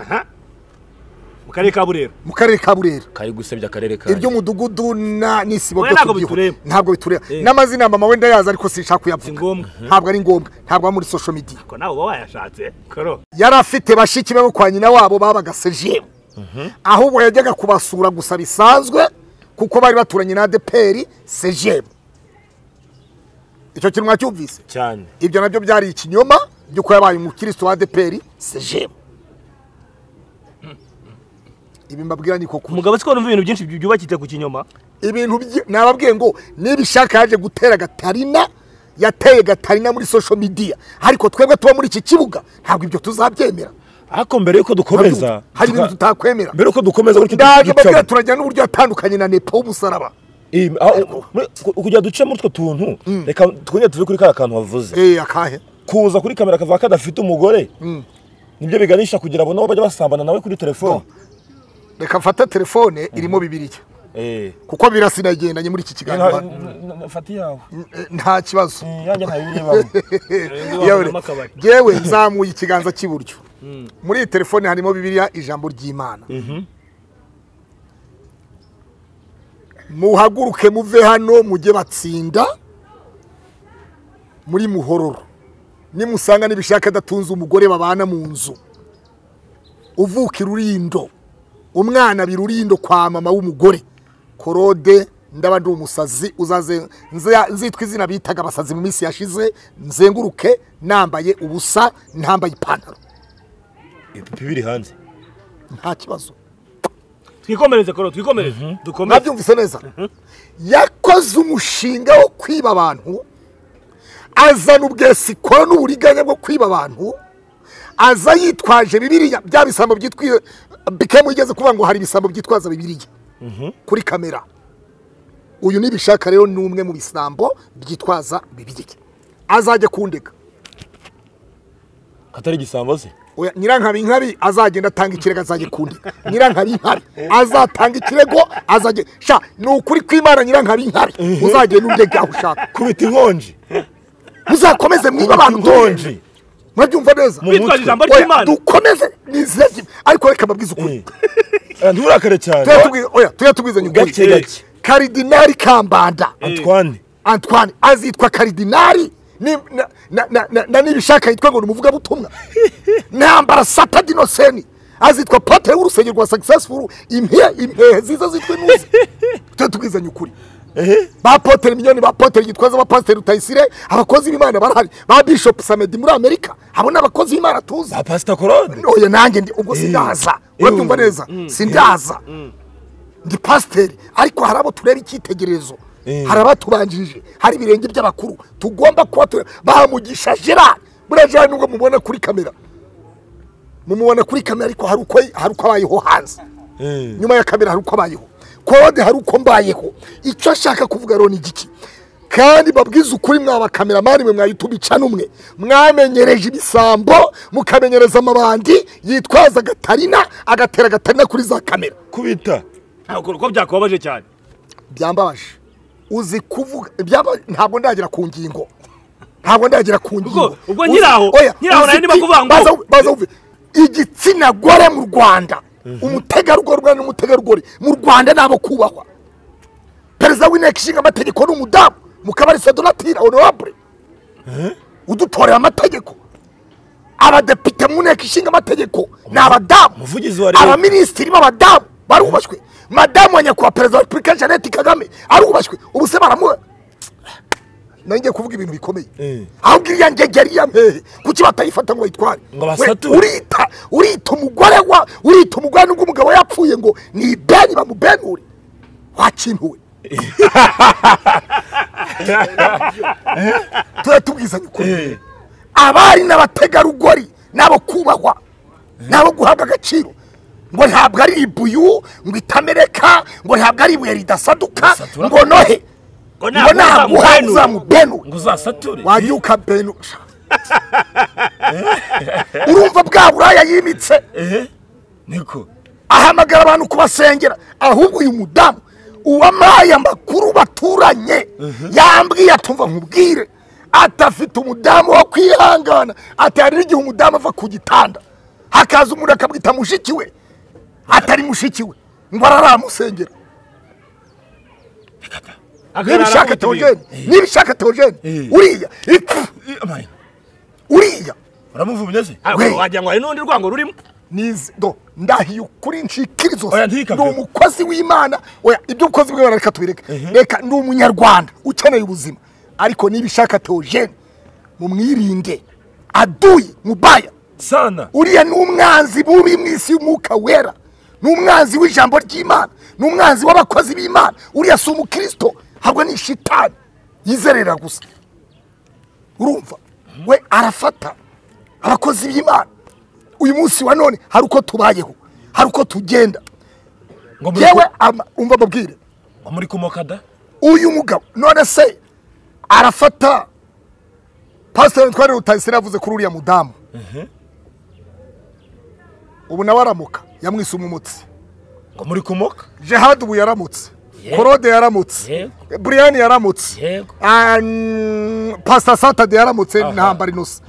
Speaker 4: mu karere ka Burera,
Speaker 2: mu karere ka Burera
Speaker 3: kari gusebya akarere ka
Speaker 2: ibyo mudugudu na nisibo byo ntabwo bitureba. N'amazina mama wenda yaza ariko sinshaka kuyavuga, ntabwo ari ngombwa, ntabwo muri social media
Speaker 4: ko nawe uba wayashatse. Koro
Speaker 2: yari afite bashiki be kwa nyina wabo babaga CGM, ahubwo yajyaga kubasura gusa bisanzwe kuko bari baturanye na ADPR CGM. Icyo kintu mwacyumvise
Speaker 3: cyane?
Speaker 2: Ibyo nabyo byari ikinyoma by'uko yabaye umukristo wa ADPR CGM. Ibi mbabwira niko kuri
Speaker 4: umugabo siko numva ibintu byinshi byubakitse ku kinyoma.
Speaker 2: Ibintu nababwiye ngo nibishaka yaje gutera Gatarina, yateye Gatarina muri social media, ariko twebwe tuba muri iki kibuga ntabwo ibyo tuzabyemera.
Speaker 3: Ariko mbere yuko dukomeza
Speaker 2: hari ibintu tutakwemera,
Speaker 3: mbere yuko dukomeza gutyo
Speaker 2: ndaje mbabwira turajya n'uburyo yatandukanye na Nepo w'umusaraba.
Speaker 3: Kujya duce muri utwo tuntu, reka twongere tuve kuri kariya kantu wavuze.
Speaker 2: Akahe?
Speaker 3: Kuza kuri kamera akavuga ko adafite umugore, nibyo biganisha kugira ngo nabo bajye basambana nawe kuri telefone.
Speaker 2: Reka mfate telefone irimo Bibiliya kuko birasinagendanye muri iki kiganiro.
Speaker 3: Fata iyawe
Speaker 2: nta kibazo,
Speaker 3: yanjye nta Bibiliya.
Speaker 2: Yewe nzamuye ikiganza cy'iburyo, muri iyi telefone harimo Bibiliya, ijambo ry'Imana. Muhaguruke muve hano mujye Batsinda muri Muhororo, nimusanga nibishaka adatunze umugore babana mu nzu, uvuka Rurindo, umwana birurindo kwa mama w'umugore Korode, ndaba ndi umusazi uzaze nzitwa izina bitaga abasazi mu minsi yashize, nzenguruke nambaye ubusa ntambaye ipantaro,
Speaker 3: bibiri hanze
Speaker 2: nta kibazo.
Speaker 4: Twikomereze Koro, twikomereze, dukomeze.
Speaker 2: Nabyumvise neza. Yakoze umushinga wo kwiba abantu, azana ubwesikoro n'uburiganya bwo kwiba abantu, aza yitwaje Bibiliya. Bya bisambo byitwa bikemu igeze kuvuga ngo hari ibisambo byitwaza Bibiliya kuri kamera. Uyu nibishaka rero ni umwe mu bisambo byitwaza Bibiliya, azajya kundega
Speaker 3: katari igisambo se.
Speaker 2: Oya Nyirankabi nkabi azagenda atanga ikirego, azajya kundega. Nyirankabi nkabi azatanga ikirego, azajya sha ni ukuri kw'Imana. Nyirankabi nkabi uzagenda undega aho ushaka,
Speaker 3: kubita inkonji,
Speaker 2: muzakomeze mwiba abantu
Speaker 3: inkonji.
Speaker 2: Murabyumva neza?
Speaker 4: Witwaje ijambo ry'Imana
Speaker 2: dukomeze nizeze. Ariko reka mbabwize ukuri,
Speaker 3: nturakare cyane.
Speaker 2: Oya tuyatubwizanye ukuri. Karidinali Kambanda Antoine azitwa Karidinali na nibishaka yitwa ngo numuvuga butumwa, nambara Sata Dinoseni azitwa patre w'urusengero rwa Successful, impehe ziza zitwe nuzi. Tuyatubwizanye ukuri. Ba Potere Minyoni, ba Potere Gitwaza, ba Pastor Rutayisire, abakozi b'Imana barahari, ba Bishop Samedi muri Amerika, abo n'abakozi b'Imana tuzi,
Speaker 3: ba Pastor Korode.
Speaker 2: Oya nanjye ndi ubwo sindaza, urabyumva neza? Sindaza, ndi pastor, ariko hari abo tureba icyitegererezo, hari abatubanjirije, hari ibirenge by'abakuru tugomba kuba bamugisha Gerard. Buriya Gerard nubwo mubona kuri kamera, mumubona kuri kamera, ariko hari uko abayeho hanze, nyuma ya kamera hari uko abayeho. Kode hari uko mbayeho. Icyo ashaka kuvuga rero ni igiki? Kandi babwiza ukuri mwaba kameramani mwe mwayitubica numwe mwamenyereje ibisambo, mukamenyereza amabandi yitwaza Gatarina, agatera Gatarina kuri za kamera
Speaker 3: kubita.
Speaker 4: Ntabwo ko byakubabaje cyane?
Speaker 2: Byambabaje. Uzi kuvuga ntabwo ndagera ku ngingo, ntabwo ndagera ku ngingo.
Speaker 4: Ubwo nyiraho nari ndimo kuvuga ngo
Speaker 2: baza uve igitsina gore mu Rwanda Umutegarugori rwanda n'umutegarugori mu Rwanda nabo kubahwa. Perezida w'inteko ishinga amategeko ni umudamu Mukabarisa Donatille honorable udutorera amategeko. Abadepite mu nteko ishinga amategeko ni abadamu.
Speaker 3: Umuvugizi wa leta,
Speaker 2: abaminisitiri b'abadamu barubashywe. Madamu wa nyakubahwa perezida wa repubulika Jeannette Kagame arubashywe. Ubu se baramuha nanjye kuvuga ibintu bikomeye. Ahubwo iriya ngegeri ya mpehe kuki batayifata ngo bayitware?
Speaker 3: Ngo basature.
Speaker 2: Urita umugore wa urita umugore nubwo umugabo yapfuye ngo ni ibeni bamubenure wakintuwe. Turatubwizanya ukuri. Abari n'abategarugori nabo kubahwa nabo guhabwa agaciro. Ngo ntabwo ari ibuyu ngo itamereka, ngo ntabwo ari ibuye ridasaduka, ngo nohe
Speaker 4: ngo
Speaker 2: ngo naguha uzamubenure
Speaker 3: ngo uzasature
Speaker 2: wajya ukabenura. Urumva bwa buraya yimitse
Speaker 3: niko
Speaker 2: ahamagara abantu kubasengera. Ahubwo uyu mudamu uwamaye amakuru baturanye yambwiye atumva nkubwire atafite umudamu wo kwihangana, ati hari igihe umudamu ava ku gitanda hakaza umuntu akamwita mushiki we atari mushiki we ngo araramusengera. Nibishaka Theogene, nibishaka Theogene uriya uriya
Speaker 3: uramuvumye se
Speaker 4: wagira ngo hari n'undi rwango rurimo.
Speaker 2: Nizi do ndahiye ukuri nshikirizo ndi umukozi w'Imana. Oya ibyo ukozi bw'Imana reka tubireke. Reka ndi umunyarwanda ukeneye ubuzima, ariko nibishaka Theogene mumwirinde aduye mubaya
Speaker 3: sana.
Speaker 2: Uriya ni umwanzi bubi mu isi y'umwuka wera, ni umwanzi w'ijambo ry'Imana, ni umwanzi w'abakozi b'Imana. Uriya si umukristo, habwo ni shitani yizerera gusa. Urumva we arafata abakozi b'Imana. Uyu munsi wa none hari uko tubayeho, hari uko tugenda. Yewe umva mbabwire
Speaker 3: ngo muri kumokada
Speaker 2: uyu mugabo none se arafata Pastor Ntwari Rutayisire yavuze kuri uriya mudamu. Ubu nawe aramuka yamwise umumutsi
Speaker 3: ngo muri kumoka.
Speaker 2: Jihad ubu yaramutse, Korode yaramutse, Brian yaramutse, Pastor Satade yaramutse, ntambara inosa,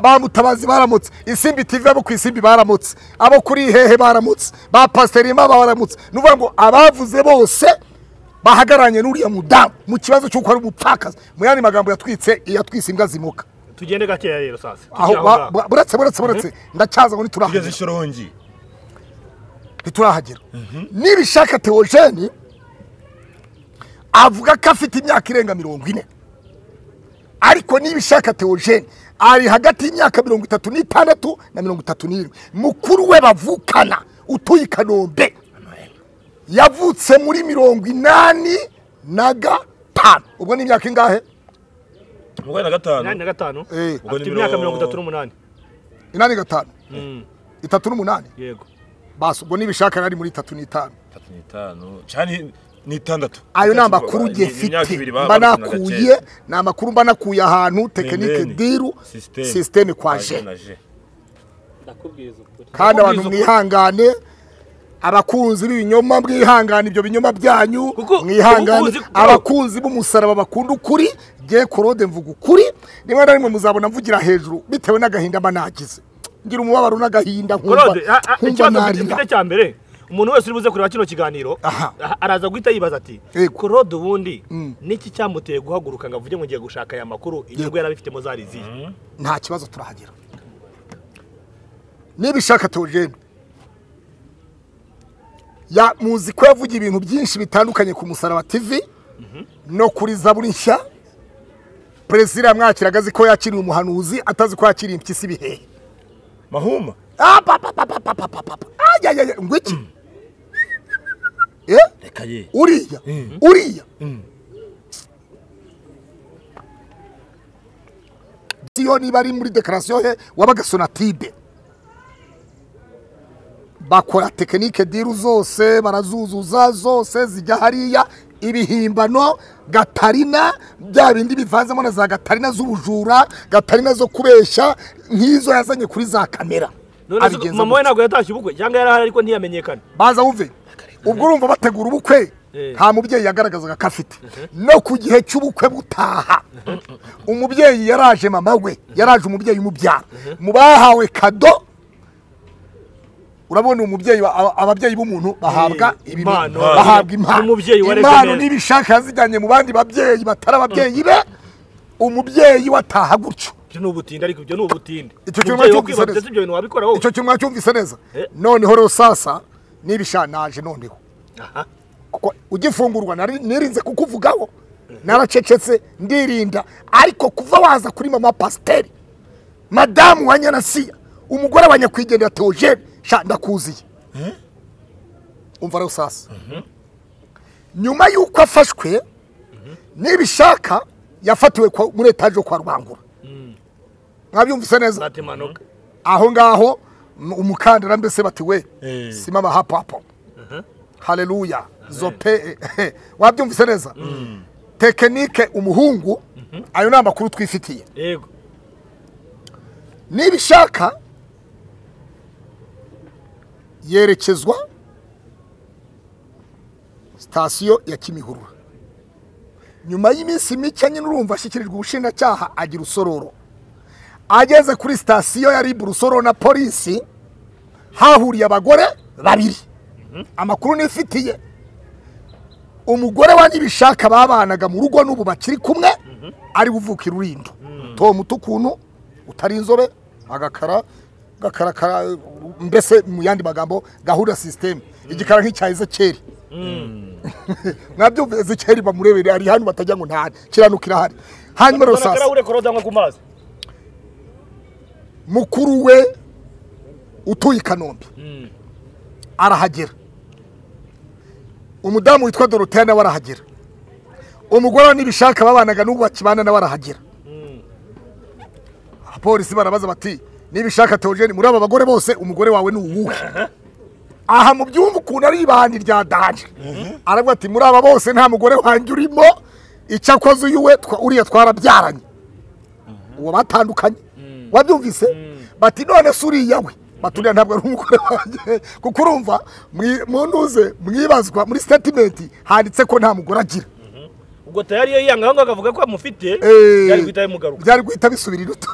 Speaker 2: bamutabazi baramutse, Isimbi TV abo ku Isimbi baramutse, abo kuri hehe baramutse, ba Pastor Ima baramutse. Nuvuga ngo abavuze bose bahagaranye n'uriya mudamu mu kibazo cy'uko ari umupfakazi. Mu yandi magambo yatwitse yatwise imbwa zimuka.
Speaker 4: Tugende gakeya rero sasa.
Speaker 2: Aho buretse ndacyaza ngo niturahagera.
Speaker 3: Tugeze Shyorongi.
Speaker 2: Ntiturahagera. Nibishaka Theogene avuga ko afite imyaka irenga 40. Ariko nibishaka Theogene ari hagati y'imyaka 36 na 37. Mukuru we bavukana utuye Kanombe yavutse muri 85. Ubwo ni imyaka ingahe?
Speaker 3: 85.
Speaker 4: 85. Afite imyaka 38.
Speaker 2: 85. 38.
Speaker 4: Yego.
Speaker 2: Basi ubwo nibishaka ari muri 35.
Speaker 3: 35 cyane ni 6.
Speaker 2: Ayo ni amakuru nge mfite mba nakuye, ni amakuru mba nakuye ahantu tekinike diru systeme kwa je.
Speaker 6: Ndakubwiza ukuri.
Speaker 2: Kandi abantu mwihangane, abakunzi b'ibinyoma mwihangane, ibyo binyoma byanyu mwihangane, abakunzi b'umusaraba bakunda ukuri. Nge Korode mvuga ukuri, rimwe na rimwe muzabona mvugira hejuru bitewe n'agahinda mba nagize. Ngira umubabaro n'agahinda nkumva
Speaker 4: nkumva cya mbere. Umuntu wese uri buze kureba kino kiganiro araza guhita yibaza ati Korode ubundi niki cyamuteye guhaguruka ngo avuge ngo ngiye gushaka aya makuru, inyungu yarabifitemo zari izihe?
Speaker 2: Nta kibazo turahagera. Nibishaka Theogene ya muzi ko yavuga ibintu byinshi bitandukanye ku Musaraba TV no kuri Zaburi Nshya. Perezida yamwakiraga azi ko yakiriye umuhanuzi atazi ko yakiriye impyisi bihehe.
Speaker 3: Mahuma.
Speaker 2: Ay ngo iki?
Speaker 3: Reka ye.
Speaker 2: Uriya. Uriya. Siyo niba ari muri declaration he wabaga Sonatibe. Bakora tekinike diru zose barazuzuza zose zijya hariya ibihimbano Gatarina bya bindi bivanzemo na za Gatarina z'ubujura, Gatarina zo kubesha nk'izo yazanye kuri za kamera.
Speaker 4: Mama we ntabwo yatashye ubukwe cyangwa yarahari ariko ntiyamenyekana.
Speaker 2: Baza wumve. Ubwo urumva bategura ubukwe nta mubyeyi yagaragazaga ko afite. No ku gihe cy'ubukwe butaha umubyeyi yaraje, mama we yaraje, umubyeyi umubyara mu bahawe kado. Urabona umubyeyi, ababyeyi b'umuntu bahabwa impano, bahabwa impano. Impano nibishaka yazijyanye mu bandi babyeyi batari ababyeyi be, umubyeyi wataha gutyo.
Speaker 4: Ibyo ni ubutinde, ariko ibyo ni ubutinde.
Speaker 2: Icyo kintu mwacyumvise neza,
Speaker 4: ibyo bintu wabikora wowe.
Speaker 2: Icyo kintu mwacyumvise neza. Noneho rero sasa nibishaka naje noneho. Kuko ugifungurwa nirinze kukuvugaho, naracecetse ndirinda, ariko kuva waza kuri mama pasiteri, madamu wa Nyanasiya, umugore wa nyakwigendera Theogene, sha ndakuziye. Umva rero sasa, nyuma y'uko afashwe nibishaka yafatiwe muri etaje kwa Rubangura. Mwabyumvise neza? Aho ngaho umukandara mbese bati we simama hapo hapo. Haleluya. Zope wabyumvise neza? Tekinike umuhungu, ayo ni amakuru twifitiye.
Speaker 4: Yego.
Speaker 2: Nibishaka yerekezwa sitasiyo ya Kimihurura. Nyuma y'iminsi mike nyine urumva ashyikirijwe ubushinjacyaha agira Rusororo. Ageze kuri sitasiyo ya RIB Rusororo na polisi, hahuriye abagore babiri. Amakuru nifitiye, umugore wa Nibishaka babanaga mu rugo n'ubu bakiri kumwe, ari buvuka Rulindo. Tom utukuntu utari inzobe, agakara gakarakara, mbese mu yandi magambo gahunda system igikara nk'icya Ezekeri. Nabyo Ezekeri bamurebere ari hano batajya ngo ntahari kiranukira hari. Hanyuma rero sasa mukuru we utuye Kanombe arahagera, umudamu witwa Dorothea nawe arahagera, umugore nibishaka babanaga n'ubu bakibana nawe arahagera. Abapolisi barabaza bati nibishaka Theogene, muri aba bagore bose umugore wawe ni uwuhe? Aha mu byumva ukuntu ari ibandi rya danger. Aravuga ati muri aba bose nta mugore wanjye urimo, icyakoze uyu we uriya twarabyaranye, uwo batandukanye. Wabyumvise? Bati none se uriya we? Baturiya ntabwo ari umugore wanjye, kuko urumva munduze mwibazwa muri statement handitse ko nta mugore agira.
Speaker 4: Ubwo tayari yiyanga ngo akavuga ko amufite, byari guhita bimugaruka,
Speaker 2: byari guhita bisubira iruto.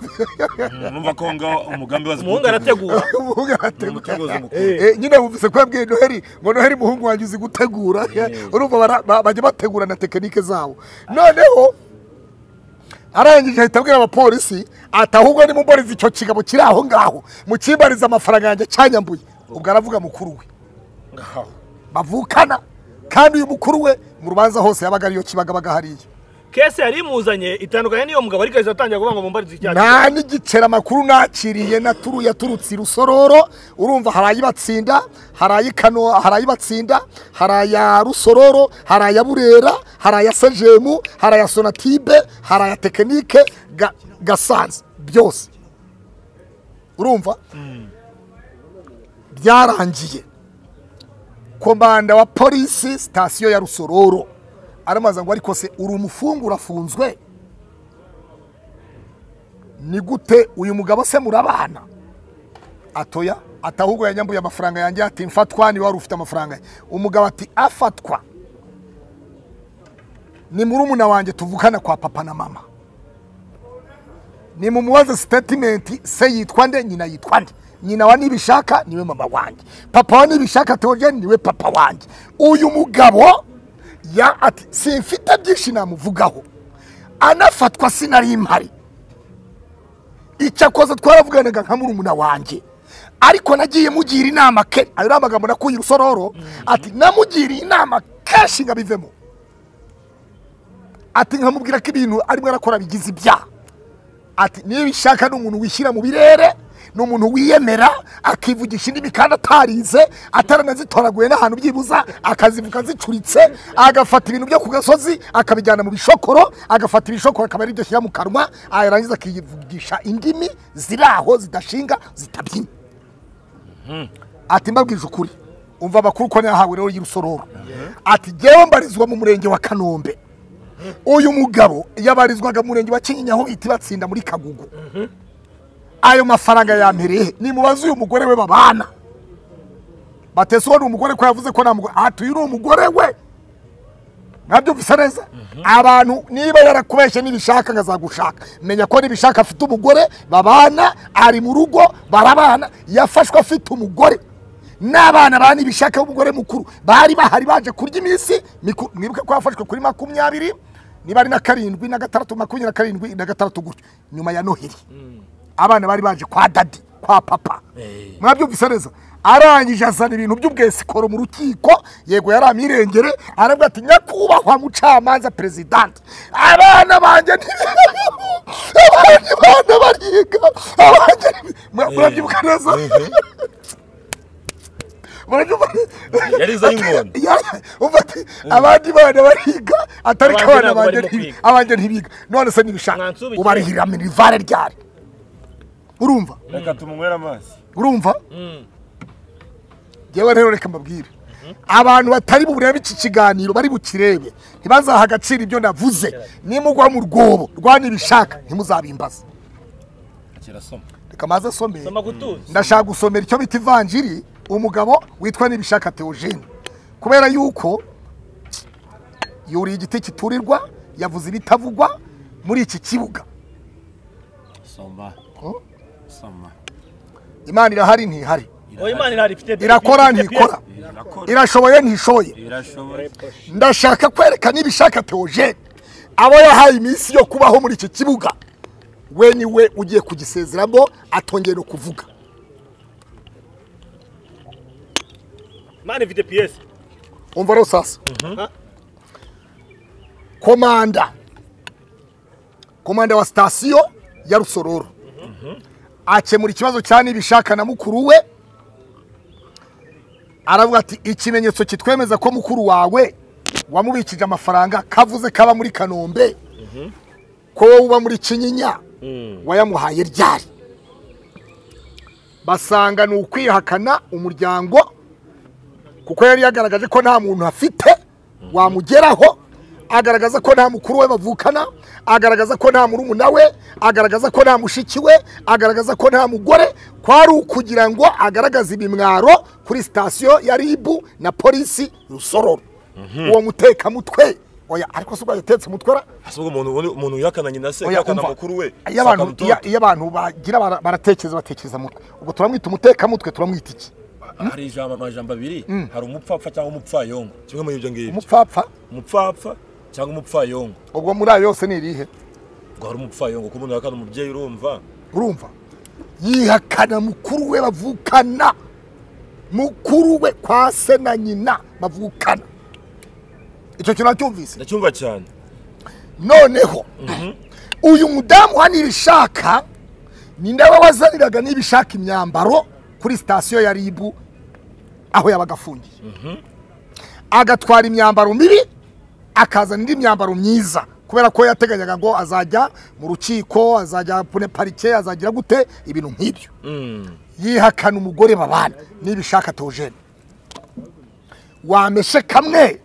Speaker 3: Numva ko ngo umugambi wazi
Speaker 4: umuhungu arategura,
Speaker 2: umuhungu arategura. Nyine wumvise ko yabwiye Noheli ngo Noheli muhungu wanjye uzi gutegura. Urumva bajya bategura na tekinike zabo. Noneho arangije ahita abwira abapolisi ati ahubwo nimumbarize icyo kigabo kiri aho ngaho, mukimbarize amafaranga yanjye cyanyambuye. Ubwo aravuga mukuru we bavukana, kandi uyu mukuru we mu rubanza hose yabaga ariyo Kibagabaga hariya.
Speaker 4: Kese yari imuzanye itandukanye n'iyo mugabo, ariko ahise atangira kuvuga ngo mumbarize icyaha.
Speaker 2: Nta n'igicera amakuru nakiriye naturu yaturutse Rusororo. Urumva hari ayibatsinda, hari ayikano, hari ayibatsinda, hari aya Rusororo, hari aya Burera, hari aya Sejemu, hari aya Sonatibe, hari aya Tekinike Gasanze, byose. Urumva byarangiye komanda wa polisi sitasiyo ya Rusororo aramaza ngo ariko se uri umufungu urafunzwe, ni gute uyu mugabo se murabana? Atoya atahubwo yanyambuye amafaranga yanjye, ati mfatwa ni wari ufite amafaranga. Umugabo ati afatwa ni murumuna wanjye tuvukana kwa papa na mama, ni mumubaze statement, se yitwa nde, nyina yitwa nde, nyina wa Nibishaka niwe mama wanjye, papa wa Nibishaka Theogene niwe papa wanjye. Uyu mugabo ya ati simfite byinshi namuvugaho, anafatwa sinari impari, icyakoze twaravuganaga nka murumuna wanjye, ariko nagiye mugira inama ke. Ayo amagambo nakuye Rusororo, ati namugiriye inama kenshi ngabivemo, ati nkamubwira ko ibintu arimo arakora bigize ibyaha, ati nibishaka n'umuntu wishyira mu birere, n'umuntu wiyemera akivugisha indimi kandi atarize, ataranazitoraguye n'ahantu byibuza akazivuga zicuritse, agafata ibintu byo ku gasozi akabijyana mu bishokoro, agafata ibishokoro akaba ari byo ashyira mu kanwa, yarangiza akivugisha indimi ziraho zidashinga zitabyina. Ati mbabwije ukuri, umva amakuru ko nahawe rero y'Urusororo. Ati jyewe mbarizwa mu murenge wa Kanombe. Uyu mugabo yabarizwaga mu murenge wa Kinyinya aho bita Batsinda muri Kagugu. Ayo mafaranga yampereye nimubaze uyu mugore we babana. Batese uwo umugore ko yavuze ko namugore, ati uyu ni umugore we. Nkabyumvise neza? Abantu niba yarakubeshe nibishaka ngazagushaka, menya ko nibishaka afite umugore babana, ari mu rugo barabana, yafashwe afite umugore. N'abana bani bishaka umugore mukuru bari bahari baje kurya iminsi mwibuke ko yafashwe kuri 20 niba ari na 7 na 6 27 na 6 gutyo nyuma ya Noheli. Abana bari baje kwa daddy kwa papa. Mwabyumvise neza. Arangije azana ibintu by'ubwesikoro mu rukiko, yego yaramirengere, aravuga ati nyakubahwa mucamanza president, abana banje abana bariga, abanje murabyibuka neza.
Speaker 3: Yariza y'ingondo.
Speaker 2: Ufati abandi bana bariga atari kabana banje abanje ntibiga. None se nibishaka ubarihira minivare ryari? Urumva?
Speaker 3: Reka tumunywera amazi.
Speaker 2: Urumva? Jewe rero reka mbabwire. Abantu batari burebe iki kiganiro bari bukirebe ntibazaha agaciro ibyo navuze. Nimugwa mu rwobo rwa nibishaka ntimuzabimbaza.
Speaker 3: Kirasoma.
Speaker 2: Reka maze asome. Ndashaka gusomera icyo bita ivanjiri umugabo witwa Nibishaka Theogene. Kubera yuko yuri igiti kiturirwa yavuze ibitavugwa muri iki kibuga.
Speaker 3: Soma. Soma.
Speaker 2: Imana irahari ntihari.
Speaker 4: Oya Imana irahari ifite.
Speaker 2: Irakora ntikora. Irashoboye ntishoboye.
Speaker 3: Irashoboye.
Speaker 2: Ndashaka kwereka Nibishaka Theogene abo yahaye iminsi yo kubaho muri iki kibuga. We ni we ugiye kugisezeramo atongeye no kuvuga.
Speaker 4: Imana ifite PS.
Speaker 2: Umva rero sasa. Komanda wa sitasiyo ya Rusororo akemura ikibazo cya Nibishaka na mukuru we, aravuga ati ikimenyetso kitwemeza ko mukuru wawe wamubikije amafaranga kavuze kaba muri Kanombe ko wowe uba muri Kinyinya wayamuhaye ryari. Basanga ni ukwihakana umuryango kuko yari yagaragaje ko nta muntu afite wamugeraho, agaragaza ko nta mukuru we bavukana, agaragaza ko nta murumuna we, agaragaza ko nta mushiki we, agaragaza ko nta mugore, kwari ukugira ngo agaragaze ibimwaro kuri sitasiyo ya RIB na polisi Rusororo. Uwo muteka mutwe oya, ariko se ubwo yatetse umutwe ra?
Speaker 3: Asubwo umuntu yakana nyina se yakana mukuru we.
Speaker 2: Iyo abantu bagira baratekereza batekereza mutwe, ubwo turamwita umuteka mutwe turamwita iki?
Speaker 3: Hari ijambo amajambo abiri, hari umupfapfa cyangwa umupfayongo. Kimwe muri ibyo ngibyo.
Speaker 2: Umupfapfa?
Speaker 3: Umupfapfa cyangwa umupfayongo.
Speaker 2: Ubwo muri ayo yose ni irihe?
Speaker 3: Ngo hari umupfayongo kuko umuntu yakana umubyeyi urumva.
Speaker 2: Urumva? Yihakana mukuru we bavukana. Mukuru we kwa se na nyina bavukana. Icyo kintu nacyumvise?
Speaker 3: Ndacyumva cyane.
Speaker 2: Noneho uyu mudamu wa Nibishaka ni nawe wazaniraga Nibishaka imyambaro kuri sitasiyo ya RIB aho yabaga afungiye. Agatwara imyambaro mibi akazana indi myambaro myiza kubera ko yateganyaga ngo azajya mu rukiko, azajya pune parike, azagira gute ibintu nk'ibyo. Yihakana umugore babana Nibishaka Theogene. Wameshe kamwe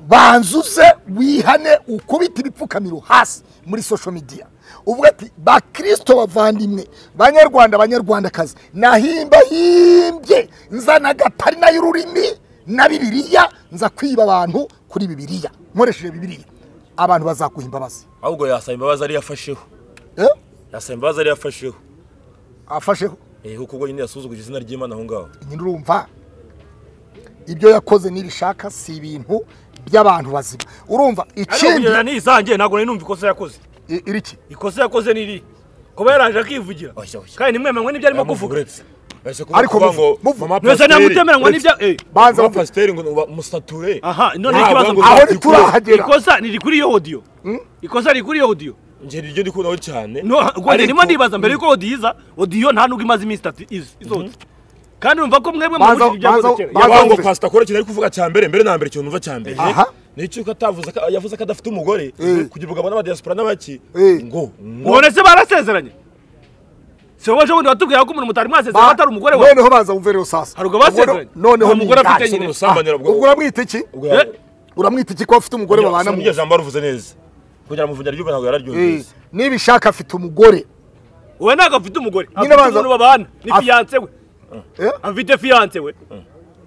Speaker 2: banzuze wihane ukubita ibipfukamiro hasi muri social media uvuga ati bakristo bavandimwe banyarwanda banyarwandakazi nahimba himbye nzana gatari na y'ururimi na Bibiliya nza kwiba abantu kuri Bibiliya nkoresheje Bibiliya abantu bazakuha imbabazi.
Speaker 3: Ahubwo yasaba imbabazi ari yafasheho. Yasaba imbabazi ari yafasheho.
Speaker 2: Afasheho.
Speaker 3: Kuko ubwo nyine yasuzuguje izina ry'Imana aho ngaho.
Speaker 2: Nyine urumva ibyo yakoze Nibishaka si ibintu by'abantu bazima. Urumva ikindi
Speaker 4: ni izanjye ntago nari numva ikosa yakoze.
Speaker 2: Iriki
Speaker 4: ikosa yakoze niri kuba yaraje akivugira kandi nimwemeranywe n'ibyo arimo kuvuga.
Speaker 2: Ariko
Speaker 3: mama
Speaker 4: pasiteri namutemeranywe n'ibyo
Speaker 2: banza
Speaker 3: mama pasiteri ngo musature.
Speaker 4: Aha none ikibazo
Speaker 2: aho turahagera
Speaker 4: ikosa niri kuri iyo audio. Ikosa riri kuri iyo audio.
Speaker 3: Nje niryo ndi kunaho cyane.
Speaker 4: No ngo ndimo ndibaza mbere yuko audio iza, audio nta nubwo imaze iminsi 3 izotse. Kandi urumva ko mwebwe mubujije ibyakoze kera.
Speaker 3: Yabango pastor akora kintu ari kuvuga cya mbere mbere na mbere ikintu numva cya mbere. Nicyo ko atavuze yavuze ko adafite umugore kugira ubugabo n'aba diaspora n'abaki ngo
Speaker 4: none se barasezeranye. Se waje wundi watubwira ko umuntu mutari mwasezeranye atari umugore wawe.
Speaker 2: Noneho baza umvere sasa.
Speaker 4: Harugo basezeranye.
Speaker 2: Noneho
Speaker 4: umugore afite nyine
Speaker 3: ubusambanira
Speaker 2: ubwo uramwita iki? Uramwita iki ko afite umugore babana
Speaker 3: mu jambo aruvuze neza. Kugira muvugira ryumva ntabwo yararyumvise.
Speaker 2: Nibishaka afite umugore.
Speaker 4: Wowe ntabwo afite umugore. Afite umuntu babana ni fiancé we. Afite fiancé we.